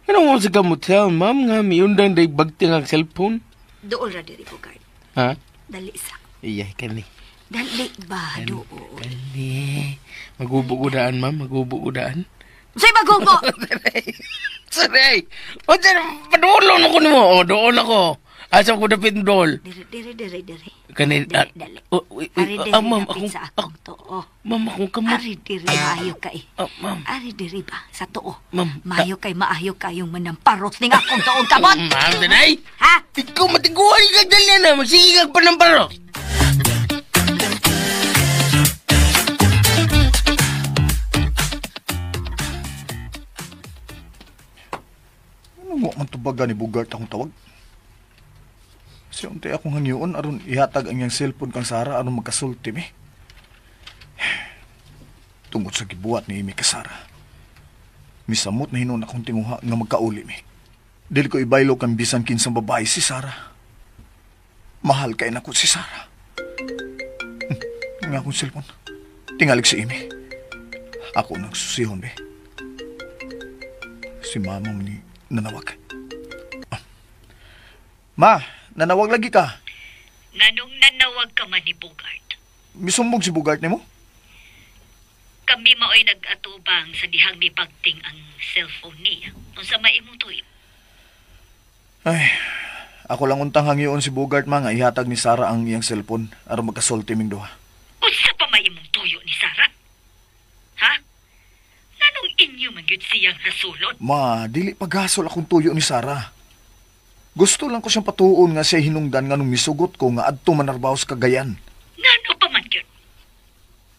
Ano mo sa kamot siya, ma'am, nga miundang day bagting ang cellphone? Duol ra diri ko, guard. Ha? Dali sa. Iya, kani. Dali ba, duol? Kani. Magubo ko daan, ma'am. Magubo ko daan. Sa'y magubo! Saray! O, padulo na ko nimo. O, doon ako. Asa ko dapit dool? Dire, dire, dire, dire. Kani, Dali, dali. Oh, wait, Ari, dire, ma'am, dapit akong, sa akong tuo. Ma'am, akong kamot. Ari, dire, maayo kay. Ma'am. Ari, dire ba, sa tuo. Ma'am. Maayo kay, maayo kayong manamparot ning akong tuong kamot. Ma'am, tanay. Ha? Ikaw matiguan ka dali na. Magsige kag panamparo. Ano mo man tubaga ni Bugart akong tawag? Siya untay akong hangyoon aron ihatag ang iyang cellphone kang Sara aron magkasulti mi. Tungod sa gibuhat ni Amy ka Sara. Misamot na hinuon akong tinguha nga magkauli mi. Dili ko ibaylo kang bisan kinsang babae si Sara. Mahal kay nako si Sara. Nga akong cellphone. Tingalig si Amy. Ako nang susihon be. Si mama ni nanawag. Ah. Ma, nanawag lagi ka. Nganong nanawag ka man ni Bugart? Misumbog si Bugart nimo? Kami maoy nag-atubang sa dihang mibagting ang cellphone niya. Unsa may imong tuyo? Ay, ako lang untang hangyoon si Bugart ma nga ihatag ni Sara ang iyang cellphone aron magkasulti ming duha. Unsa pa may imong tuyo ni Sara? Ha? Nganong inyo man gyud siyang hasulon? Ma, dili paghasol akong tuyo ni Sara. Gusto lang ko siyang patuon nga siya hinungdan nga nung misugot ko nga adto manarbaho sa Cagayan. Ngano pa man gyud?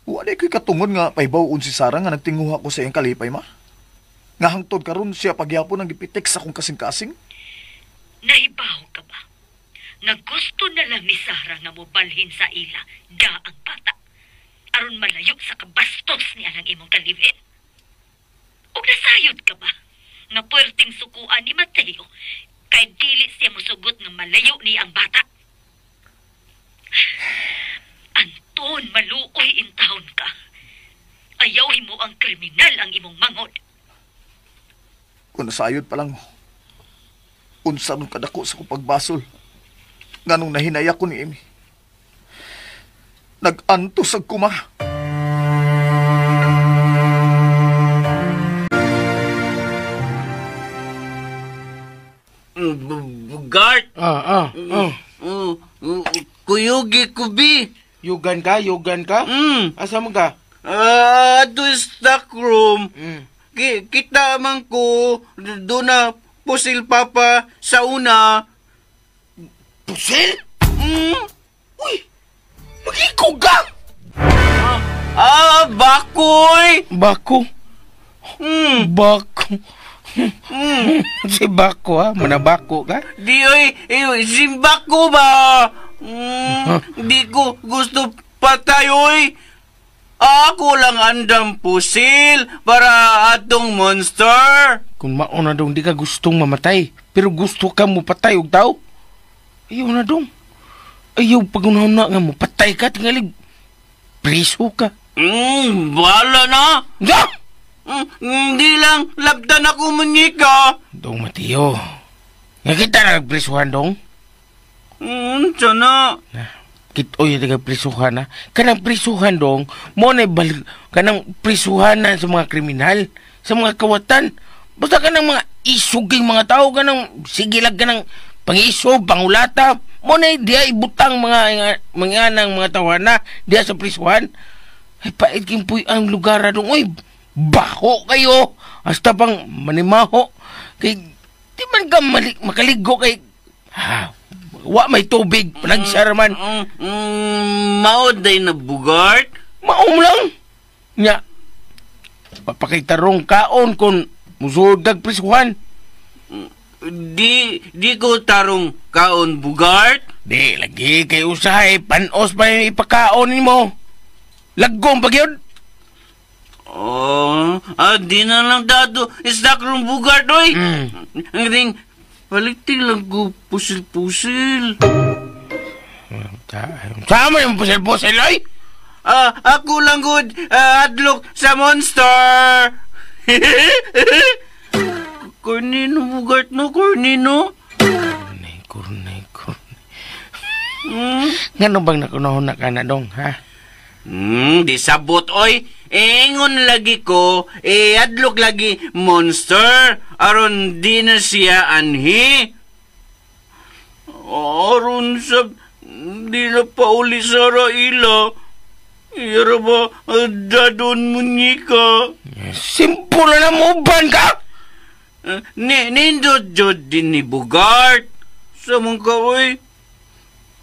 Wala ko'y katungod nga pahibaw-on si Sara nga nagtinguha ko sa iyang kalipay, ma. Nga hangtod karon siya pagyapon ang gipitik sa akong kasing-kasing. Nahibaw ka ba? Nga gusto na lang ni Sara nga mobalhin sa ila da ang bata. Aron malayo sa kabastos niya ang imong kalivin. Og nasayod ka ba? Nga puwerteng sukuan ni Mateo kay dili siya mosugot nga malayo ni ang bata. Anton, maluoy in town ka. Ayaw mo ang kriminal ang imong mangod. Kung nasayod pa lang mo, unsa nung kadako sa kong pagbasol. Nganong nahinaya ko ni Amy. Nag-antos ang kuma. Bugart! Kuyugi ko, bi. Yugan ka? Yugan ka? Asa mo ka? Ato stock room. Kita man ko, doon na pusil papa sa una. Pusil? Uy! Magikog ka! Bakoy! Bako? Bako. Si Bako ha? Manabako ka? Di oy, simbako ba? Di ko gusto patay oy. Ako lang andam pusil para atong monster. Kung mauna dong, di ka gustong mamatay. Pero gusto ka mo patay og tao. Ayaw na dong. Ayaw pagunahon na nga mo patay ka, tingalig preso ka. Bahala na. Ya! Hindi lang, labdan ako munyika. Dong Mateo, nga kita na nagpresuhan dong? Unsa na? Kitoy na prisuhan na. Kanang prisuhan dong, mo na balik, kanang prisuhan na sa mga kriminal, sa mga kawatan. Basta kanang mga isuging mga tao, kanang sigilag kanang pangisog, pangulata. Mo na diya ibutang mga nang mga tawana diya sa prisuhan. Ay, pait kimpuy ang lugar na dong. Uy, baho kayo. Hasta pang manimaho. Kay, di man ka makaligo kay, ha, wa may tubig, panagsara man. Mao day na Bugart? Maom lang. Nya, papakitarong kaon kung musuod kag prisuhan. Di ko tarong kaon, Bugart? Di, lagi kay usahay, panos pa yung ipakaon nimo. Laggong pag yun. Oh, di na lang dato istak rong Bugart, oy. Ang ring, palitin lang ko pusil-pusil. Sama yung pusil-pusil, oy? Ako lang good, adlok sa monster. Cornino, Bugart, no? Cornino? Corne. Ngano bang nakunahon na ka na dong, ha? Di sabot, oy. Ingon lagi ko, adlok lagi monster. Aron di na siya anhi. Aron sa di na pauli sa raila. Iyara ba, dadon munyika. Simple na muban ka! Nindot jod din ni Bugart. Sa mong ka, oy.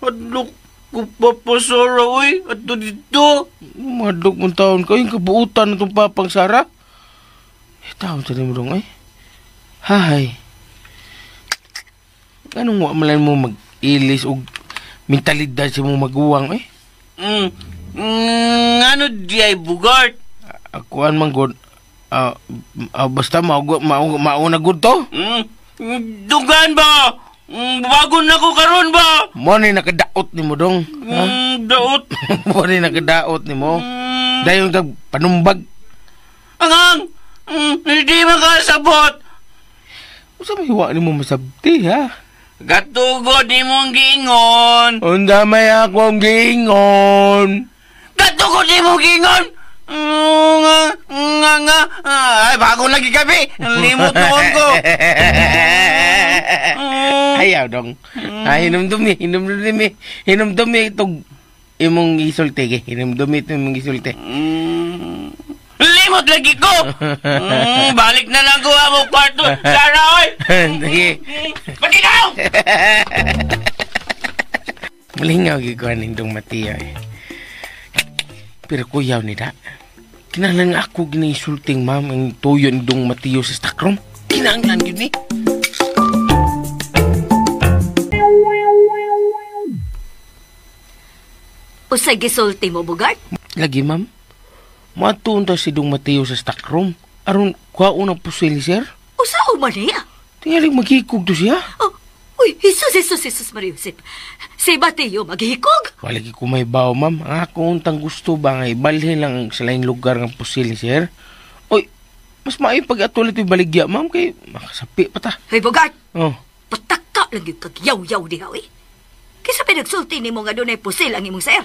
Adlok ko papasara, oy. Ato dito. Madlok mong taon ka, yung kabuutan na itong papang Sara. Eh, taon sa mo dong, ay. Hay. Anong wa man mo mag-ilis o mentalidad sa mong maguwang, eh? Ano di ay Bugart? Akuan man god. Basta mauna good to? Dugan ba? Bago na ko karon ba? Mo ni nakadaot ni mo dong. Daot? Mo ni nakadaot ni mo. Dayon kag panumbag. Angang! Hindi makasabot! Usa may hiwa ni mo masabti, ha? Gatugo di mong giingon! Unda may akong giingon! Gatugo di mong giingon! Nga. Ay, bago lagi gabi. Limot noon ko. Ayaw dong. Ay, hinumdumi itong imong isulti. Hinumdumi itong imong isulti. Limot lagi ko. Balik na lang ko among kwarto. Sara, oy! Sige. Patinaw! Malingaw gikuha nindong Mateo eh. Pero kuyaw nila, kinahanglan nga ako ginainsulting ma'am ang tuyo ni Dong Mateo sa stockroom. Kinahanglan yun eh. Usay gisulti mo, Bugart? Lagi, ma'am. Matuon ta si Dong Mateo sa stockroom. Aron, kuhaon ang pusil, sir. Usao man niya? Tingaling maghikog to siya. Oh, uy, Jesus, Maria Josep. Si Mateo maghikog? Wala ko may baw, ma'am. Ang ako untang gusto ba nga ibalhin lang sa laing lugar ng pusil, sir. Uy, mas maayo pag-atulit yung baligya, ma'am, kay makasapi pa ta. Hey, Bugart! Oh. Pataka lang yung kagyaw-yaw diha, uy. Kaysa pinagsulti ni mo nga doon ay pusil ang imong sir.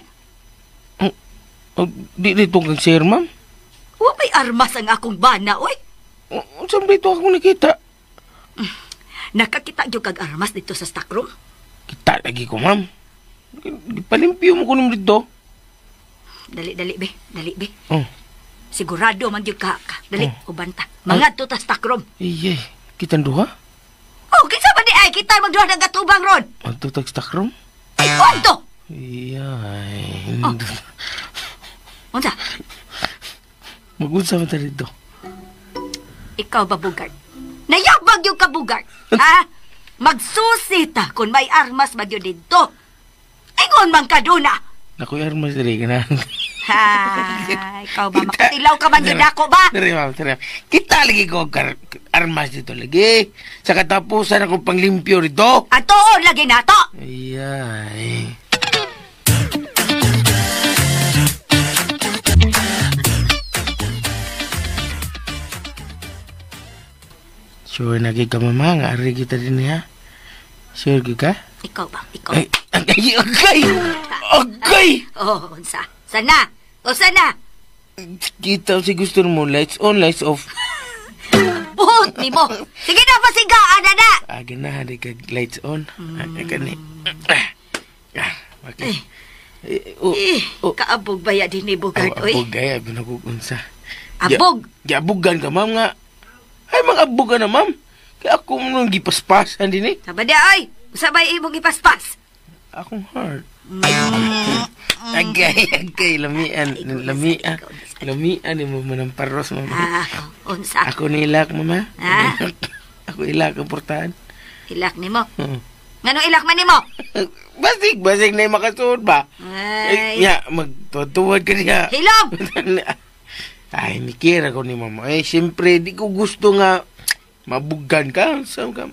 Oh, di dito kang sir, ma'am. Wa may armas ang akong bana, uy. Saan dito ako nakita? Nakakita yung kag armas dito sa stockroom? Kita lagi ko, ma'am. Palimpyo mo ko naman dito. Dali, be. Oh. Sigurado man yung ka. Dali, oh. Ubanta. Mga to ta stockroom. Ay, kitang duha? Oh, kinsa ba di ay? Kita magduha ng gatubang ron. Adto tag stockroom? Ay, kwanto? Iyay. Oh. Unsa? Magunsa man ta dito. Ikaw ba, Bugart? Nayabag yung kabugart. Ha? Magsusi ta kung may armas ba yun dito. Ingon man ka doon, ah. Naku, armas diri ka na. Ha, ikaw ba? Makatilaw ka man yun ako ba? Dere, ma'am, dere. Kita lagi ko armas dito lagi. Sa katapusan akong panglimpyo rito. Atoon lagi na to. Ayay. Sure na ka, mama. Nga ari kita din niya. Sure ka? Ikaw ba? Ikaw. Ay, agay, agay! Agay! Oh, unsa? Sana? O sana? Kita si gusto mo, lights on, lights off. Buhot ni mo. Sige na, pasigaan na na. Aga na, di ka lights on. Aga ni. Okay. Kaabog ba ya din ni Bogart, oy? Abog gaya, binagugunsa. Abog? Giabogan ka, ma'am, nga. Ay, mga abog ka na, ma'am. Kaya ako nung gipaspasan din eh. Sabay di, oy. Usabay imong gipaspas. Akong heart. Agay, agay, lamian, lamian. Lamian ni mo manang paros, mama. Unsa? Ako ni ilak, mama. Ako ilak ang portahan. Ilak ni mo? Ngano ilak man ni mo? Basig, basig na yung makasuod ba? Ay. Ya, magtutuwad ka niya. Hilom! Ay, mikir ako ni mama. Eh, siyempre, di ko gusto nga mabugan ka.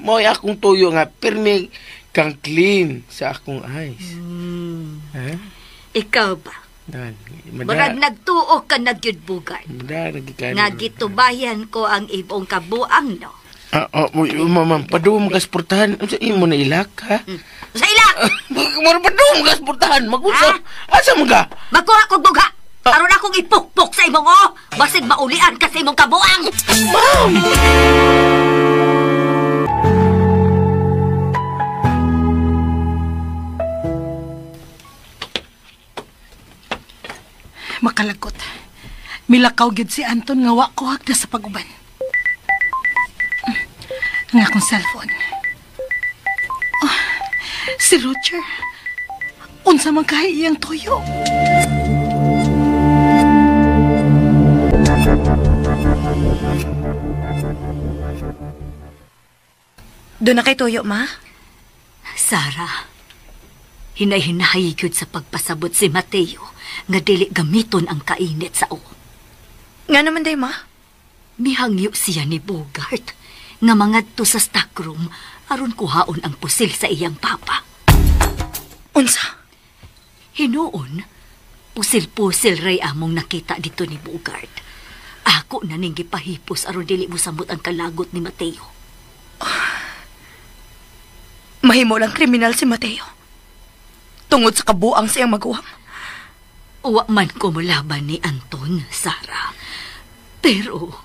Mo'y akong tuyo nga, pirmi kang clean sa akong eyes. Ha? Ikaw ba? Murag nagtuo ka na gyud, Bugart. Nga gitubayan ko ang ibong kabuang, no? Mama, padumo ka sa portahan. Sa imo na ilak, ha? Sa ilak! Mura padumo ka sa portahan. Mag-usap. Asa mo ka? Magkuha kong bugha. Aron akong ipukpok sa imong o. Basig maulian ka sa imong kabuang. Ma'am! Makalagot. Milakaw gyud si Anton nga wa ko hagda sa pag-uban. Ang akong cellphone. Oh, si Roger. Unsa man kahay iyang toyo. Doon na kay tuyo, ma? Sarah, hinay-hinahay gyud sa pagpasabot si Mateo nga dili gamiton ang kainit sa o. Nga naman day, ma? Mihangyo siya ni Bogart nga mangadto sa stockroom aron kuhaon ang pusil sa iyang papa. Unsa? Hinuon, pusil-pusil ray among nakita dito ni Bogart. Ako na ning gipahipos aron dili mo samot ang kalagot ni Mateo. Mahimo lang kriminal si Mateo. Tungod sa kabuang siyang maguwang. Uwa man ko mulaban ni Anton, Sarah. Pero,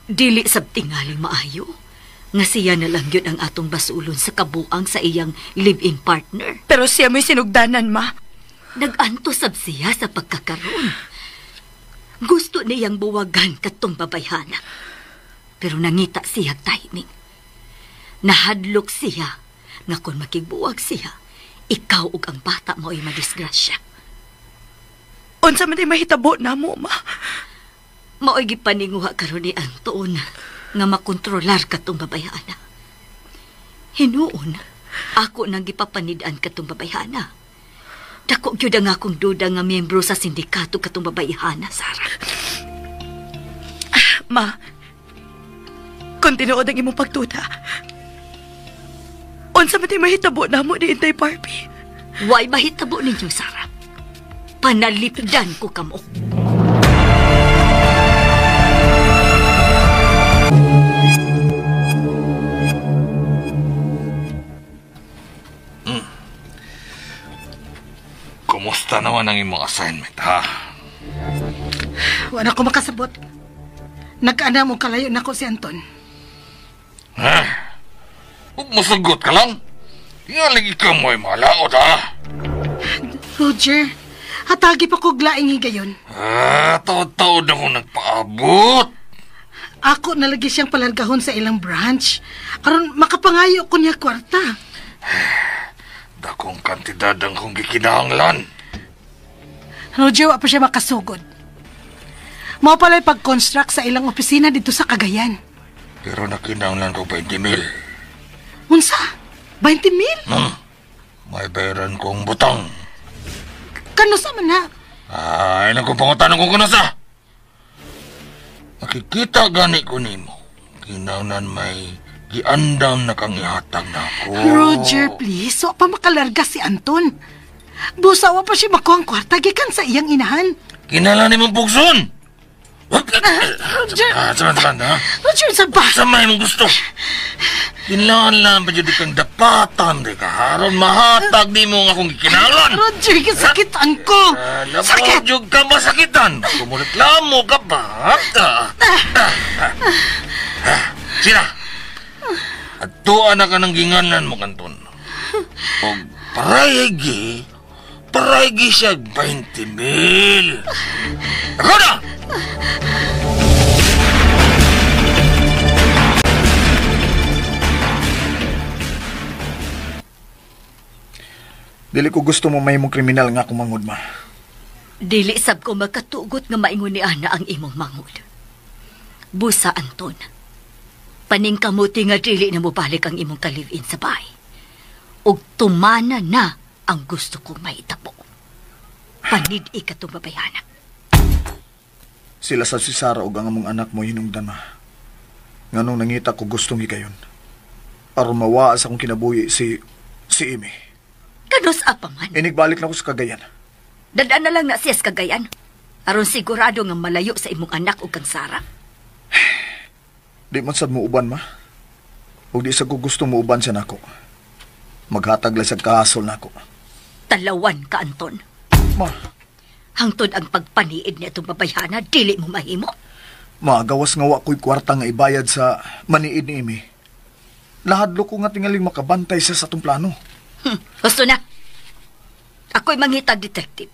dili sab tingali maayo. Nga siya na lang yun ang atong basulon sa kabuang sa iyang live-in partner. Pero siya may sinugdanan, ma. Nag-anto sab siya sa pagkakaroon. Gusto niyang buwagan katong babayhana. Pero nangita siya timing. Nahadlok siya nga kung makigbuwag siya, ikaw ug ang bata mo ay madisgrasya. Unsa man di mahitabo na mo, ma? Mao'y gipaninguha karon ni Anton nga makontrolar katong babayhana. Hinuon, ako nang gipapanid-an katong babayhana. Dako gyud ang akong duda nga miyembro sa sindikato katong babayhana, Sarah. Ma, kung tinuod ang imong pagduda, unsa man di mahitabo na mo ni Inday Barbie? Why mahitabo ninyo, Sarah? Panalipdan ko kamo. Kumusta naman ang imong assignment, ha? Wala ko makasabot. Nagkaana mo kalayo na ko si Anton. Ha? Musugot ka lang? Nga lagi ka mo'y malaot, ha? Roger, hatagi pa ko glaing higayon. Ah, taod-taod ako nagpaabot. Ako nalagi siyang palargahon sa ilang branch. Aron makapangayo ko niya kwarta. Dakong kantidad ang kong gikinahanglan. Roger, wa pa siya makasugod. Mao pala'y pag-construct sa ilang opisina dito sa Cagayan. Pero nakinahanglan ko 20,000. Unsa? 20,000? May bayaran kong butang. Kano sa man na? Ay, nang kong pangutanong kung kanasa. Nakikita gani ko nimo. Kinahanglan may giandam na kang ihatag na ako. Roger, please. Wa pa makalarga si Anton. Busa, wa pa siya makuha ang kwarta gikan sa iyang inahan. Kinahanglan nimong pugson. Roger! Saban, ha? Roger, sa ba? Sa may mong gusto. Kinahanglan pa dyan kang dapatan, di ka. Aron mahatag di mo nga akong gikinahanglan. Roger, kasakitan ko. Sakit! Jug ka masakitan. Kumureklamo ka pa. Sina, atuan na ka ng ginganan mo, Kanton. O paraygi siya 20,000. Ako na! Dili ko gusto mo may mong kriminal nga akong mangod, ma. Dili sab ko makatugot nga maingon ni Ana ang imong mangod. Busa, Anton. Paningkamuti nga dili na mobalik ang imong ka-live-in sa bahay. Ug tumana na ang gusto kong mahitabo. Panid-i ka itong babayana. Sila sa si Sarah ug ang among anak mo hinungdan, ma. Nganong nangita ko gustong higayon. Aron mawaa sa akong kinabuhi si Amy. Kanus apa man. Inigbalik na ko sa Cagayan. Dadaan na lang na siya sa Cagayan. Aron sigurado nga malayo sa imong anak o kang Sarah. Di man sad mo uban, ma. Ug di sa ko gusto mo uban siya nako. Maghatag lang sa kahasol nako. Talawan ka, Anton. Ma. Hangtod ang pagpaniid niya itong babayhana, dili mo mahimo. Ma, gawas nga wa ko'y kwarta nga ibayad sa maniid ni Amy. Lahadlo ko nga tingaling makabantay siya sa atong plano. Gusto na. Ako'y mangitag detective.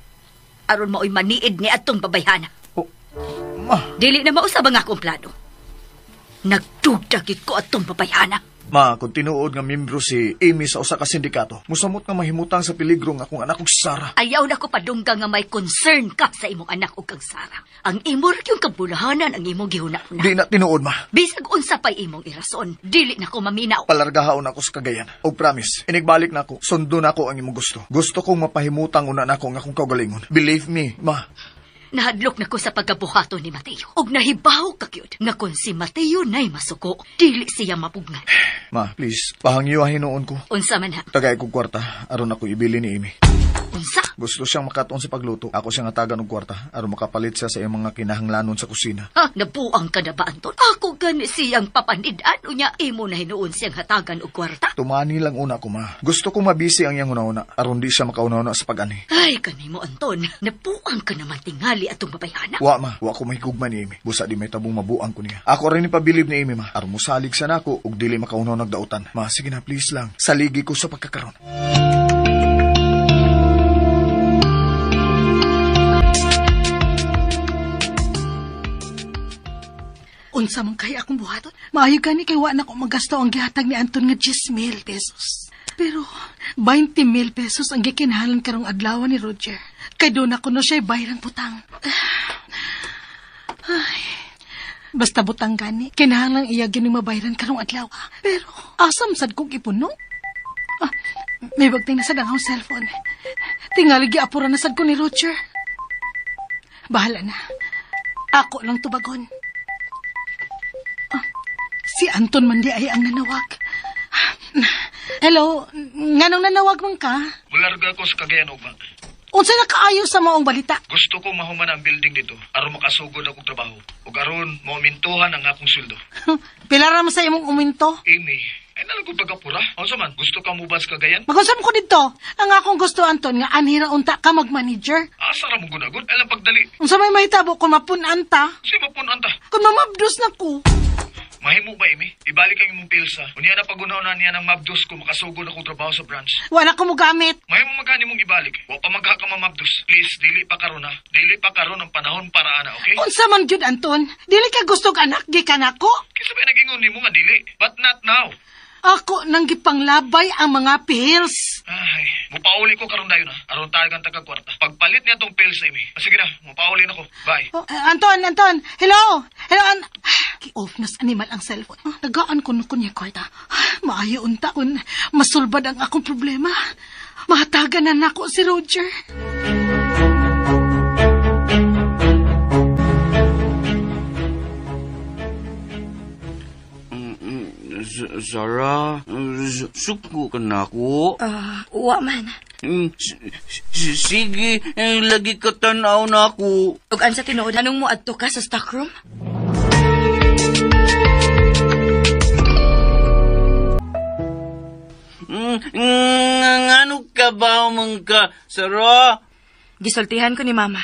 Aron mao'y maniid ni atong babayhana. Oh, ma. Dili na mausab ang akong plano. Nagdugdagit ko atong babayhana. Ma, kung tinuod nga membro si Amy sa usa ka sindikato, musamot nga mahimutang sa peligro nga akong anak ug Sarah. Ayaw na ko padungga nga may concern ka sa imong anak ug kang Sarah. Ang imo ra yung kabulahanan ang imong gihuna-huna. Di na tinuod, ma. Bisag unsa pa'y imong irason, dili na ko maminaw. Palargahaon ako sa Cagayan. Og promise, inigbalik na ako, sundo na ako ang imong gusto. Gusto kong mapahimutang una nako ang akong kaugalingon. Believe me, ma. Nahadlok na ko sa pagkabuhato ni Mateo. Og nahibaw ka gyud nga kung si Mateo na'y masuko, dili siya mapugnan. Ma, please, pahangyo hinuon ko. Unsa man ha? Tagay kog kwarta, aron ako ibili ni Amy. Unsa? Gusto siyang makatuon sa pagluto. Ako siyang hatagan og kwarta aron makapalit siya sa iyang mga kinahanglanon sa kusina. Ha, nabuang ka na ba, Anton? Ako gani siyang papanid-an unya imo na hinuon siyang hatagan og kwarta. Tumani lang una ko, ma. Gusto kong mabisi ang iyang una-una aron di siya makauna-una sa pag-ani. Ay, kanimo, Anton. Nabuang ka naman tingali atong babayhana. Wa, ma. Wa ko mahigugma ni Amy. Busa di may tabong mabuang ko niya. Ako rin ipabilib ni Amy, ma. Aron mosalig siya nako ug dili makauna nagdautan. Ma, sige na, please lang. Saligi ko sa pagkakaron. Unsa man kay akong buhaton? Maayo gani kay wa na ko magasto ang gihatag ni Anton nga 10,000 pesos. Pero 20,000 pesos ang gikinahanglan karong adlaw ni Roger. Kay doon ako no siya'y bayrang butang. Ay, basta butang gani, kinahanglan iya gining mabayran karong adlaw. Pero asam sad kong ipuno? Ah, may bagting na sad ang akong cellphone. Tingali giapura na sad ko ni Roger. Bahala na. Ako lang tubagon. Si Anton man di ay ang nanawag. Hello, nganong nanawag man ka? Mularga ko sa Cagayan, Ugma. Unsa na kaayo sa maong balita? Gusto ko mahuman ang building dito aron makasugod akong trabaho. Ug aron maumintuhan ang akong sweldo. Pila ra man sa imong uminto? Amy, ay nalagot pagkapura. Unsa man, gusto ka mo ba sa Cagayan? Magusam ko dito. Ang akong gusto, Anton, nga anhira unta ka mag-manager. Asa ra mo gunagod? Alam pagdali. Unsa may mahitabo kung mapun-an ta? Si mapun-an ta? Kung mamabdos na ko. Mahimo ba, Amy? Ibalik ang imong pilsa. Unya na pagunaw na niya ng mabdos kung makasugod akong trabaho sa branch. Wala ko mo gamit. Mahimo magani mong ibalik. Wa pa magha ka mamabdos. Please, dili pa karon ha. Dili pa karon ang panahon para ana, okay? Unsa man gyud, Anton? Dili ka gustog anak gikan ako? Kinsa ba nagingon nimo nga dili? But not now. Ako nang gipanglabay ang mga pills. Ay, mupauli ko karon dayon ha. Aron tayo kang taga-kwarta. Pagpalit niya tong pills, Amy. Sige na, mupauli na ko. Bye. Oh, Anton, Anton. Hello. Hello, Ki-off na sa animal ang cellphone. Tagaan ko ko niya kwarta. Maayo unta kun masulbad ang akong problema. Mahatagan na nako si Roger. Sarah, suko ka na ako? Wa man. Sige, lagi ka tanaw na ako. Ug ansa tinuod, anong mo adto ka sa stockroom? Ngano ka ba man ka, Sarah? Gisultihan ko ni Mama.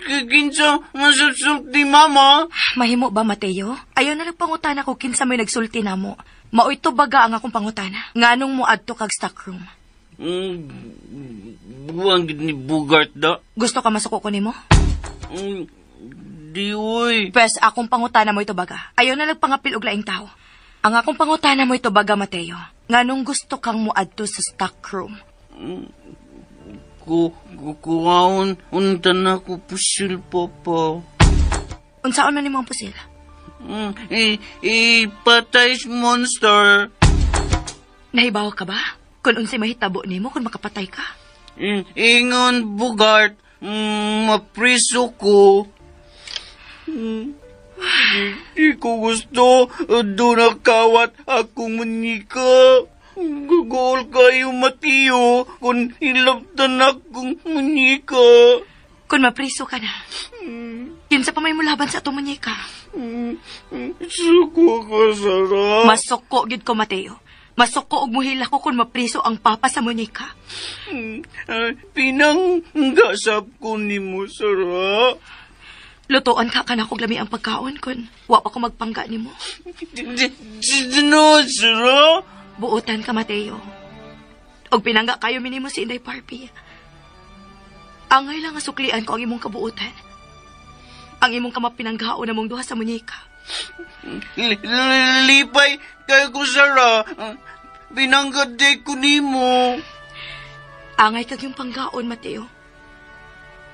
Kinsa masulsulti, Mama? Mahimo ba, Mateo? Ayaw na nagpangutana ko kinsa may nagsulti namo. Maoy baga ang akong pangutana. Nganong mo adto kag stockroom? Buwang gid ni Bugart da. Gusto ka masuko ko nimo? Di oy. Pwes akong pangutana mo ito baga. Ayaw na nagpangapil og laing tao. Ang akong pangutana mo ito baga, Mateo. Nganong gusto kang moadto sa stockroom? Kuhaon, unta na ko pusil, Papa. Unsaon man nimo ang pusil? Ipatay monster. Nahibaw ka ba? Kung unsay mahitabo nimo kung makapatay ka? Ingon, Bugart, mapriso ko. Di ko gusto. Doon nakawat akong manika. Gagol kayo, Mateo, kung ilabtan akong manika. Kung mapriso ka na, kinsa pa may mulaban sa atong manika? Suko ka, Sarah. Masuko gid ko, Mateo. Masuko og muhila ko kung mapriso ang papa sa munyika. Pinanggasap ko nimo, Sarah. Lutuan ka kana kog lami ang pagkaon kun wa pa ko magpangga nimo. No, Sarah. Buotan ka, Mateo. Og pinangga kayo minimo si Inday Parpi. Angay lang nga suklian ko ang imong kabuotan. Ang imong kamapinanggaon namong duha sa munyika. Lipay kayo ko, Sarah. Pinanggaday ko nimo. Angay kag yung panggaon, Mateo.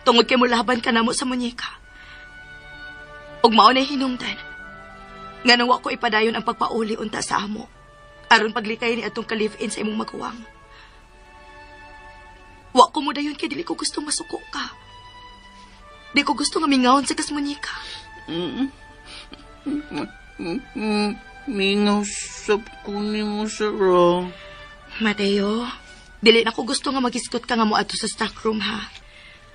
Tungod kay mulaban ka namo sa munyika. Ug mao nay hinungdan. Nganong wa ko ipadayon ang pagpauli unta sa amo. Aron paglikay ni atong ka-live-in sa imong maguwang. Wa ko mo dayon kay dili ko gusto masuko ka. Di ko gusto nga mingawon sa kasmunyika. Mingaw sab ko nimo, Sarah. Mateo, dili na ko gusto nga magisgot ka nga moadto sa stockroom, ha?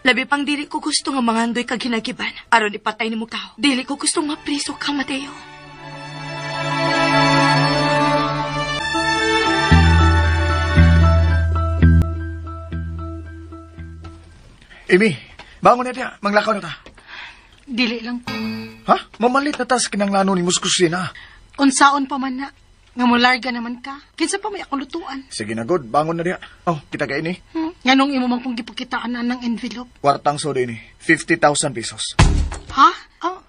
Labi pang dili ko gusto nga mangandoy kag hinagiban aron ipatay nimo tao. Dili ko gusto mapriso ka, Mateo. Amy, bangon na diya. Manglakaw na ta. Dili lang ko. Ha? Mamalit na ta sa kinanglano ni mo sa kusina. Unsaon pa man na. Nga mularga naman ka. Kinsa pa may akong lutuan. Sige na, good. Bangon na diya. Oh, kita ka ini. Nganong imo man kong gipakitaan na ng envelope? Kwartang soda ini. 50,000 pesos. Ha? Oh,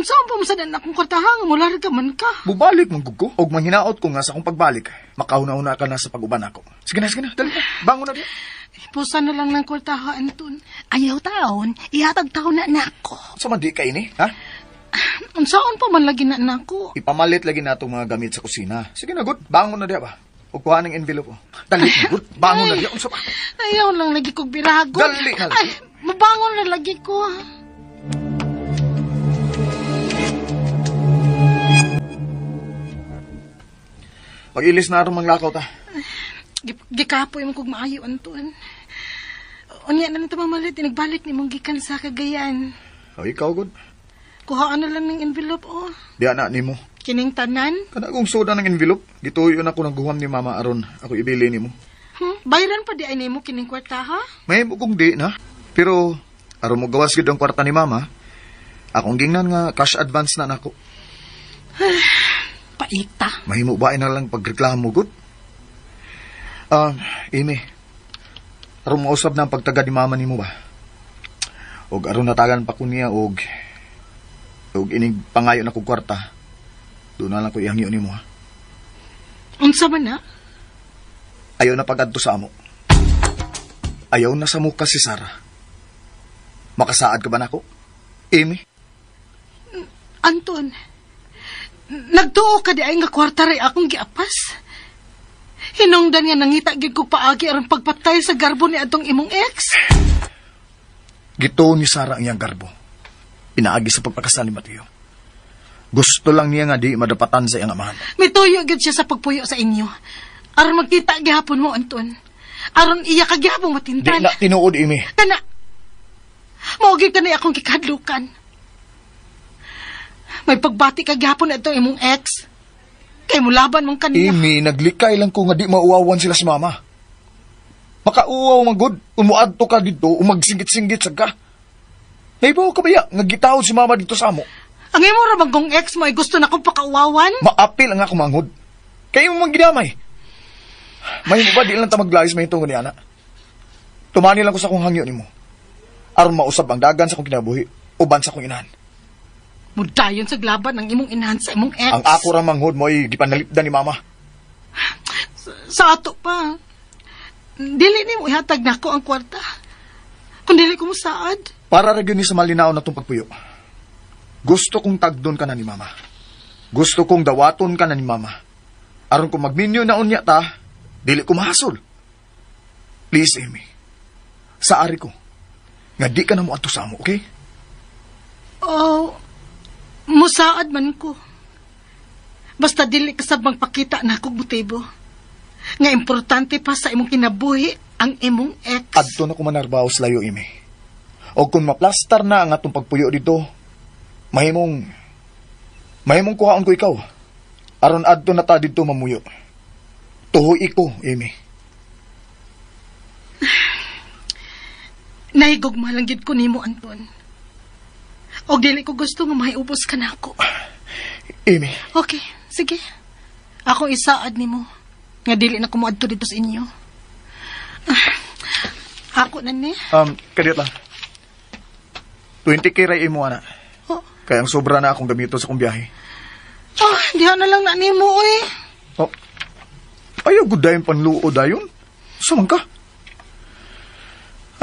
unsaon pa mo sa dan akong kwartaha nga mularga man ka? Bubalik man gud ko. Og manghinaot ko nga sa akong pagbalik. Makauna-una ka na sa pag-uban ako. Sige na, sige na. Dali na. Bangon na diya. Pusa na lang ng kwartaha, Anton. Ayaw taon, ihatag taon na nako. Sa man di ka ini, ha? Unsaon pa man lagi na nako. Ipamalit lagi na itong mga gamit sa kusina. Sige na, good. Bangon na diya ba? O kuha ng envelope. Oh. Dali na, good. Bangon na diya. Unsa pa? Ayaw lang lagi kog birago. Dali na lagi. Ay, mabangon na lagi ko. Pag-ilis na itong manglakaw ta. Gikapoy mo kog maayo, Anton. Unya na nito mamalit, nagbalik ni mong gikan sa Cagayan. O, ikaw, good. Kuhaan na lang ng envelope, oh. Diya na nimo. Kining tanan? Kana kong soda ng envelope. Gituyo na ko ng guham ni Mama aron ako ibili nimo. Bayran pa di ay nimo kining kwarta, ha? May kong di na. Pero aron mo gawas gid ang kwarta ni Mama, akong gingnan nga cash advance na nako. Paita. Mahimo ba na lang pagreklamo gud? Amy, aron mausab na ang pagtaga ni Mama nimo ba? Og aron natagan pa ko niya og ining pangayo na kog kwarta. Doon na lang ko ihangyo nimo, ha? Unsa man na? Ayaw na pag-adto sa amo. Ayaw na sa muka si Sarah. Makasaad ka ba nako? Amy? Anton, nagtuo ka di ay nga kwarta ray akong giapas. Hinungdan nga nangita gid ko paagi aron pagpatay sa garbo ni atong imong ex. Gituon ni Sarah ang iyang garbo. Pinaagi sa pagpakasal ni Mateo. Gusto lang niya nga di madapatan sa iyang amahan. Mituyo gyud siya sa pagpuyo sa inyo. Aron magkita gihapon mo, Anton. Aron iya ka gihapon matintal. Di na tinuod, Amy. Kana, mao gyud kanay akong gikadlukan. May pagbati ka gihapon na itong imong ex. Kay mulaban mong kaniya. Amy, naglikay lang ko nga di mauwawan sila si mama. Makauwaw magod, umuadto ka dito, umagsingit-singit sa ka. Naibaw ka ba ya, nga gitawod si mama dito sa amo? Ang imo ra bang kong ex mo ay gusto na kong pakauwawan? Maapil ang ako manghod. Kayo mong ginamay. May mo ba, di lang ta maglayos may itong ni ana. Tumani lang ko sa akong hangyo nimo. Aron mausab ang dagan sa akong kinabuhi, uban sa akong inahan. Mudayon sa glaban ang imong inahan sa imong ex. Ang ako ra manghod mo ay gipanalipdan ni mama. Sa ato pa, dili nimo ihatag nako ang kwarta. Kung dili ko mosaad. Para ra gyud ni sa malinaw na tong pagpuyo. Gusto kong tagdon ka na ni mama. Gusto kong dawaton ka na ni mama. Aron kung magminyo na unya ta, dili ko mahasol. Please, Amy. Sa ari ko, nga di ka na mo adto sa amo, okay? Oh, musaad man ko. Basta dili ka sab magpakita na akong motibo. Nga importante pa sa imong kinabuhi ang imong ex. Adto na ko manarbaho sa layo, Amy. O kung maplastar na ang atong pagpuyo dito, mahimong kuhaon ko ikaw. Aron adto na ta dito mamuyo. Tuhoy ko, Amy. Nahigugma lang gid ko nimo, Anton. Og dili ko gusto nga maiubos ka nako. Amy. Okay, sige. Akong isaad nimo nga dili na ko moadto dito sa inyo. Ako na ni. Kadiyot lang. 20K ray imo ana. Oh. Kaya ang sobra na akong gamito sa akong biyahe. Ah, diha na lang na nimo oy. Oh. Ayaw gud dayon panluo dayon. Sumang ka.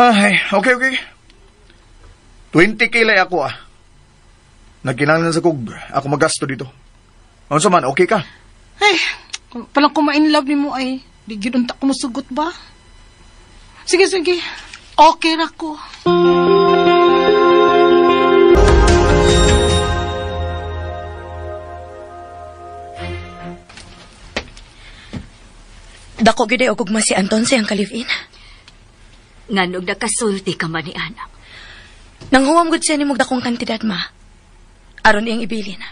Ay, okay. 20K lay ako ah. Nagkinahanglan sa kog ako magasto dito. Unsa man, okay ka? Ay, palang kumain love nimo ay di gyud unta ko mosugot ba? Sige. Okay ra ko. Dako gyud ay og ugma si Anton sa iyang ka-live-in. Nganog nakasulti ka man ni anak. Nanghuwam gud siya nimog dakong kantidad, ma. Aron iyang ibilin.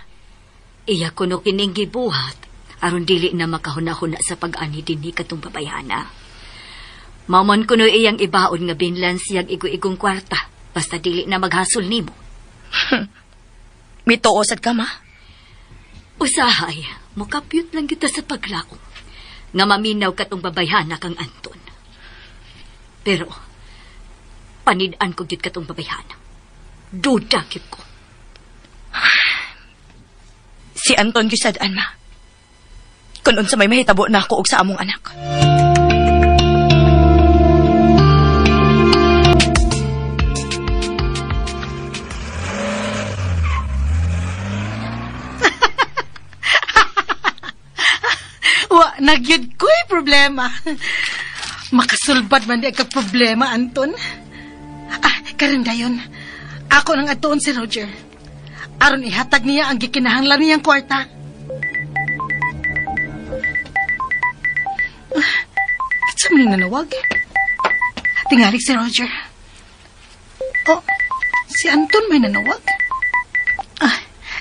Iya kuno kining gibuhat aron dili na makahuna-huna sa pag-ani dinhi katong babayhana. Mao man kuno iyang ibaon nga binlan siyag igo-igong kwarta basta dili na maghasol nimo. Mituo sad ka, ma? Usahay, mokapyot lang kita sa paglaom nga maminaw katong babayhana kang Anton. Pero panid-an ko gyud katong babayhana. Duda gyud ko. Si Anton gyud sad-an, ma. Kun unsa may mahitabo na ako og sa among anak. Wa, nagyud ko'y problema. Makasulbad man di ka problema, Anton. Ah, karon dayon. Ako nang atuon si Roger. Aron ihatag niya ang gikinahanglan niyang kwarta. Ah, kinsa man nanawag? Tingali si Roger. Oh, si Anton may nanawag. Ah,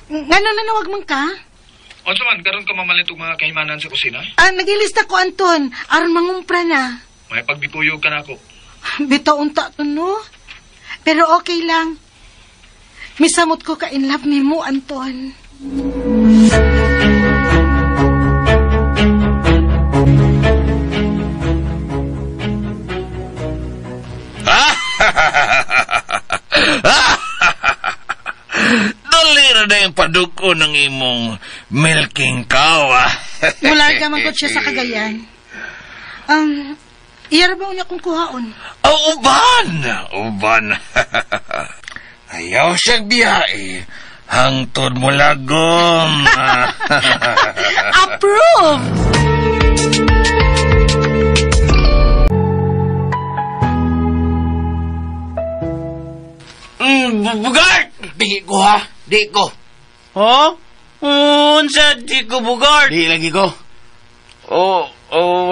ngano nanawag man ka? Unsa man, karon ka mamalit og mga kahimanan sa kusina? Ah, nagilista ko, Anton. Aron mangumpra na. May pagbituyog ka na ako. Bitaw unta to, no? Pero okay lang. Misamot ko ka in love nimo, Anton. Dali na na yung paduko ng imong milking cow, ah. Mula ka man siya sa Cagayan. Iya ra ba unya kong kuhaon? Oh, uban! Uban. Ayaw siyang biyahe. Hangtod mo lagom. Approve! Bugart! Di ko, ha? Di ko. Ha? Unsa di ko, Bugart? Di lagi ko. Oh,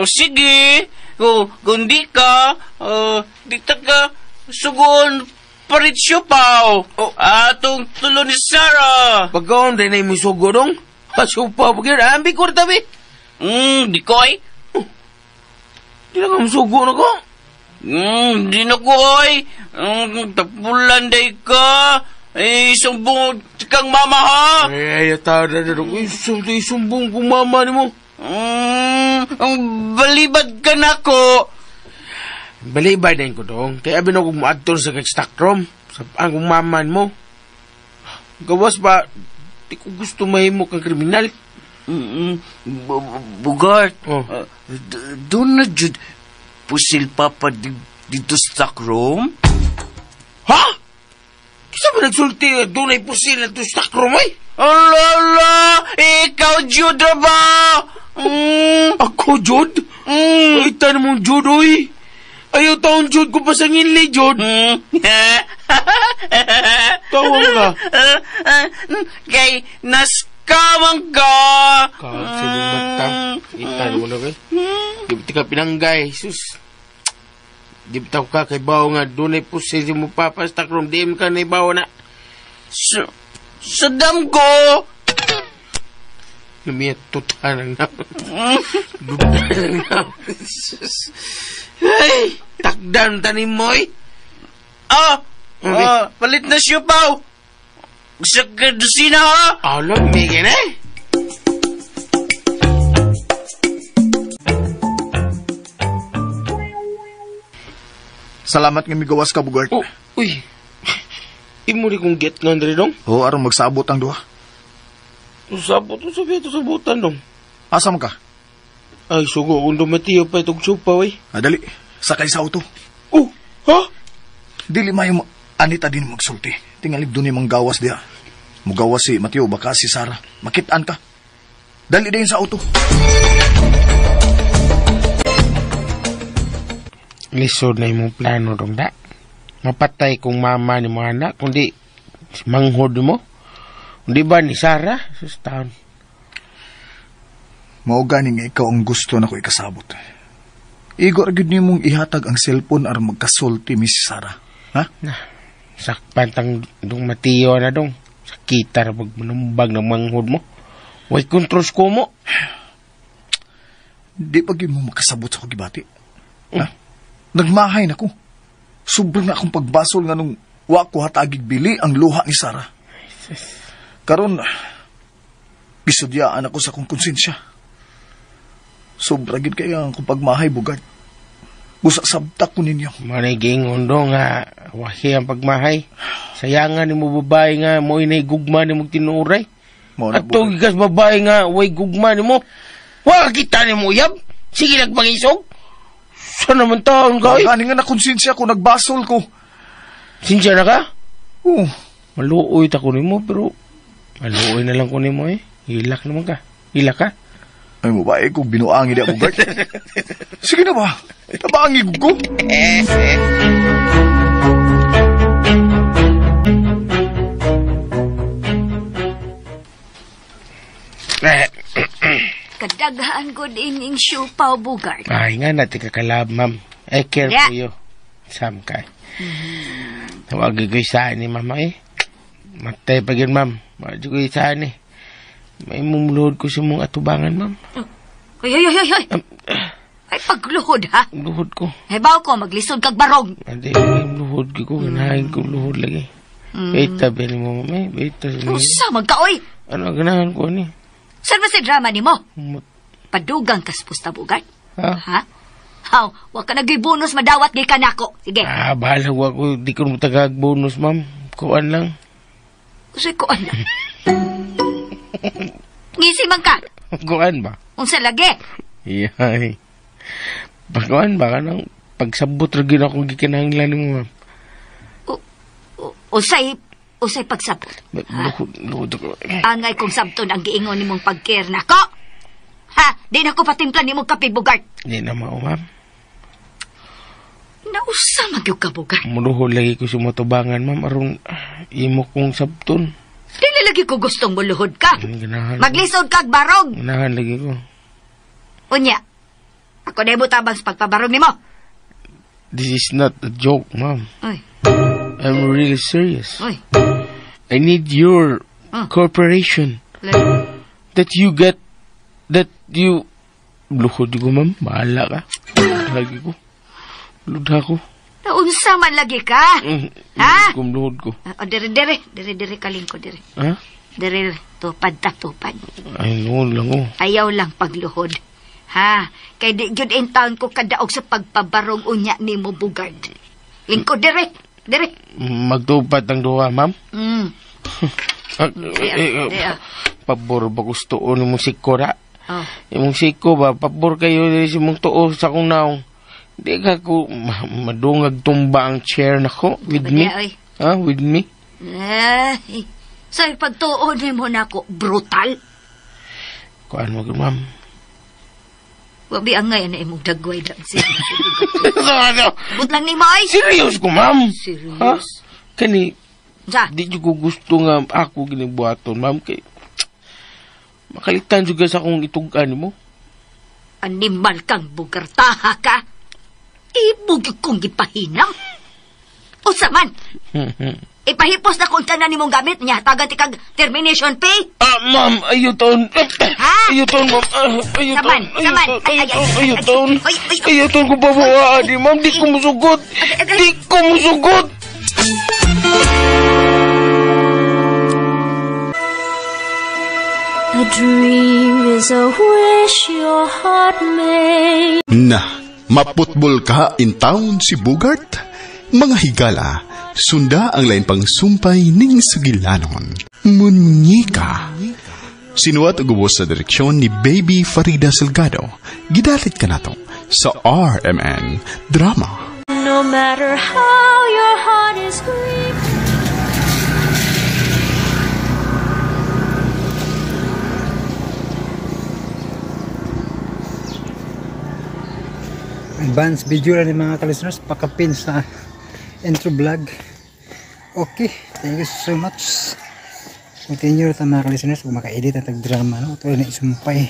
sige. Kung di ka, di ta ka sugon parit siupaw. Oh. Atong tulo ni Sarah. Pagkaon din ay misugo dong. Siupaw pa gyud. Ambi ko tabi. Di ko ay. Di lang ka musugo na ko. Di na ko ay. Tapulan day ka. Eh, sumbong kang mama ha. Ay, ayaw na na. Sumbong kong mama ni mo. Balibad ka na ko. Balibad din ko dong. Kaya abi na kong muadto sa stock room. Sa ang kong mama mo. Gawas ba, di ko gusto mahimo kang kriminal. Bugart, oh. Doon na jud pusil papa dito stock room? Ha? Kisa ba nagsulti doon ay pusil na to stock room ay? Ala, ala! Ikaw, Jude ra ba? Ako, Jude? Ay, tanong mong Jude, oy! Ayaw taon, Jude, ko pasangin li, Jude. Tawa ka. Kay, naskamang ka! Kasi mong mata. Itan mo na, kay. Di ka pinanggay, sus. Di ba ka kay bawo nga, doon ay pusil mo papa stock room. Di ka na ibawo na. Sa dam ko! Lumiyat, tutanang na. Dudanang na. Ay! Takdan tanim mo eh. Okay. Palit na siupaw. Sa kadusina ha? Alam, migin eh. Salamat nga migawas ka, Bugart. Oh, uy. Imo rin kong get nga, Andre, dong? Oo, aron magsabot ang duha. Sabot, sabi ito sabutan, dong. Asam ka? Ay, sugo, kung dumatiyo pa itong supa, wey. Dali, sakay sa auto. Oh, ha? Dili mayo, anita din magsulti. Tingalig doon yung gawas diya. Mugawas si Mateo, baka si Sarah. Makitaan ka. Dali din sa auto. Lisod na imong plano, dong, da. Mapatay kong mama ni mo anak, kundi manghod mo. Kundi ba ni Sarah? Sus, taon. Mao gani nga ikaw ang gusto na ko ikasabot. Igo ra gyud nimong ihatag ang cellphone aron magkasulti mi si Sarah. Ha? Nah, sakpan tang dong Mateo na dong. Sakita ra pag manumbag ng manghod mo. Way kontrols ko mo. Di pa gyud mo makasabot sa akong gibati. Ha? Nagmahay na ko. Sobrang na akong pagbasol nga nung wa ko hatagig bili ang luha ni Sarah. Karon, gisudyaan ako sa akong konsensya. Sobra gid kaya ang akong pagmahay, Bugart. Busa sabtak ko ninyo. Manay giingon do nga wahi ang pagmahay. Sayangan ni mo babae nga mo inay gugma ni mo tinuray. At gikas babae nga way gugma ni mo. Wa kita ni mo uyab. Sige nagpangisog. Saan naman taon ka? Gani nga na konsensya ko, nagbasol ko. Sinsya na ka? Oo. Maluoy ta ko nimo pero maluoy na lang ko nimo eh. Hilak naman ka. Hilak ka? Ay mo ba eh, kung binuangi di ako, Bert. Sige na ba? Tabaangi ko. Kadaghaan ko din yung siupaw, Bugart. Ay nga, natin kakalab, ma'am. I care for you. Sam ka. Tawag ko saan ni mama eh. Matay pa yun, ma'am. Wag ko saan eh. May mumuluhod ko sa mong atubangan, ma'am. Ay, ay, ay, ay. Ay, pagluhod, ha? Luhod ko. Ay, baw ko, maglisod kag barog. Hindi, luhod ko. Ganahin ko luhod lagi. Beta, beli mo, ma'am. Beta. Usa, magkaoy. Ano, ganahan ko, ani? Saan ba si drama ni mo? Padugang kaspusta, Bugart. Ha? Ha? Haw, wag ka nag-bonus, madawat gay ka nako. Sige. Ah, bahala, wag ko. Di ko matagag bonus, ma'am. Kuan lang. Usoy, kuan lang. Ngisi man ka. Kuan ba? Unsa lagi? Iyay. Pagkuan ba ka nang pagsabot ra gyud akong gikinahanglan nimo, ma'am. Usay, usay pagsabot. Luhod ako. Angay kong sabton ang giingon nimong pag-care nako. Ha? Di na ko patimpla nimong kape, Bugart. Di na mao, ma'am. Nausa man gyud ka, Bugart. Muluhod lagi ko sa matubangan, ma'am, aron imo kong sabton. Dili lagi ko gustong muluhod ka. Ganahan. Maglisod kag barog. Ganahan lagi ko. Unya, ako na tabang sa pagpabarog nimo. This is not a joke, ma'am. Oy. I'm really serious. Oy. I need your cooperation. That you get, that you... Luhod ko, ma'am. Bahala ka. Lagi ko. Luhod ako. Naunsa man lagi ka. Ha? Luhod ko. O, dere, dere. Dere, dere, kalingko, dere. Ha? Dere, tupad ta, tupad. Ay, noon lang, oh. Ayaw lang pagluhod. Ha? Kay di gyud in taon ko kadaog sa pagpabarog unya nimo, Bugard. Lingko, dere. Dere. Magtupad ang duha, ma'am. Mm. Pabor ba gusto o ni mong siko ra? Oh. Imong siko ba? Pabor kayo si mong tuo sa akong naong. Di ka ko madungag tumba ang chair nako with me. Ha? With me? Ay, sa pagtuo nimo nako brutal. Kuan mo ma'am. Wabi angay na imong dagway lang siya. But lang nimo ay. Serious ko, ma'am. Serious. Ha? Kani sa? Di ko gusto nga ako ginibuhaton, ma'am. Kay makalitan juga sa akong itugan mo. Animal kang bugartaha ka. Ibog kong gipahinang. Usa man. Ipahipos na kung tanan nimong gamit niya. Tagan ti kag termination pay. Ah, ma'am, ayaw taon. Ha? Ayaw taon, ma'am. Ayaw taon. Saman, Ayaw taon. Ayaw taon ko babawaan di, ma'am. Di ko musugot. Di ko musugot. A dream is a wish your heart made. Na, maputbol ka in town si Bugart? Mga higala, sunda ang lain pang sumpay ning sugilanon. Munyika. Sinuwat ug ubos sa direksyon ni Baby Farida Salgado. Gidalit ka nato sa RMN Drama. No matter how your heart is grieving. Advance video na ni mga ka-listeners, pakapin sa intro vlog. Okay, thank you so much. Continue ta mga ka-listeners kung maka-edit ang tag-drama, no? Ito na isumpay.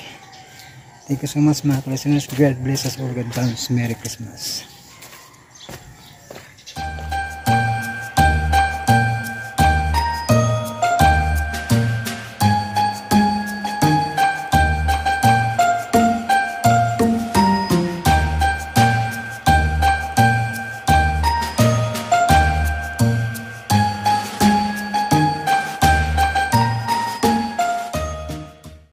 Thank you so much mga ka-listeners. God bless us all. God bless. Merry Christmas.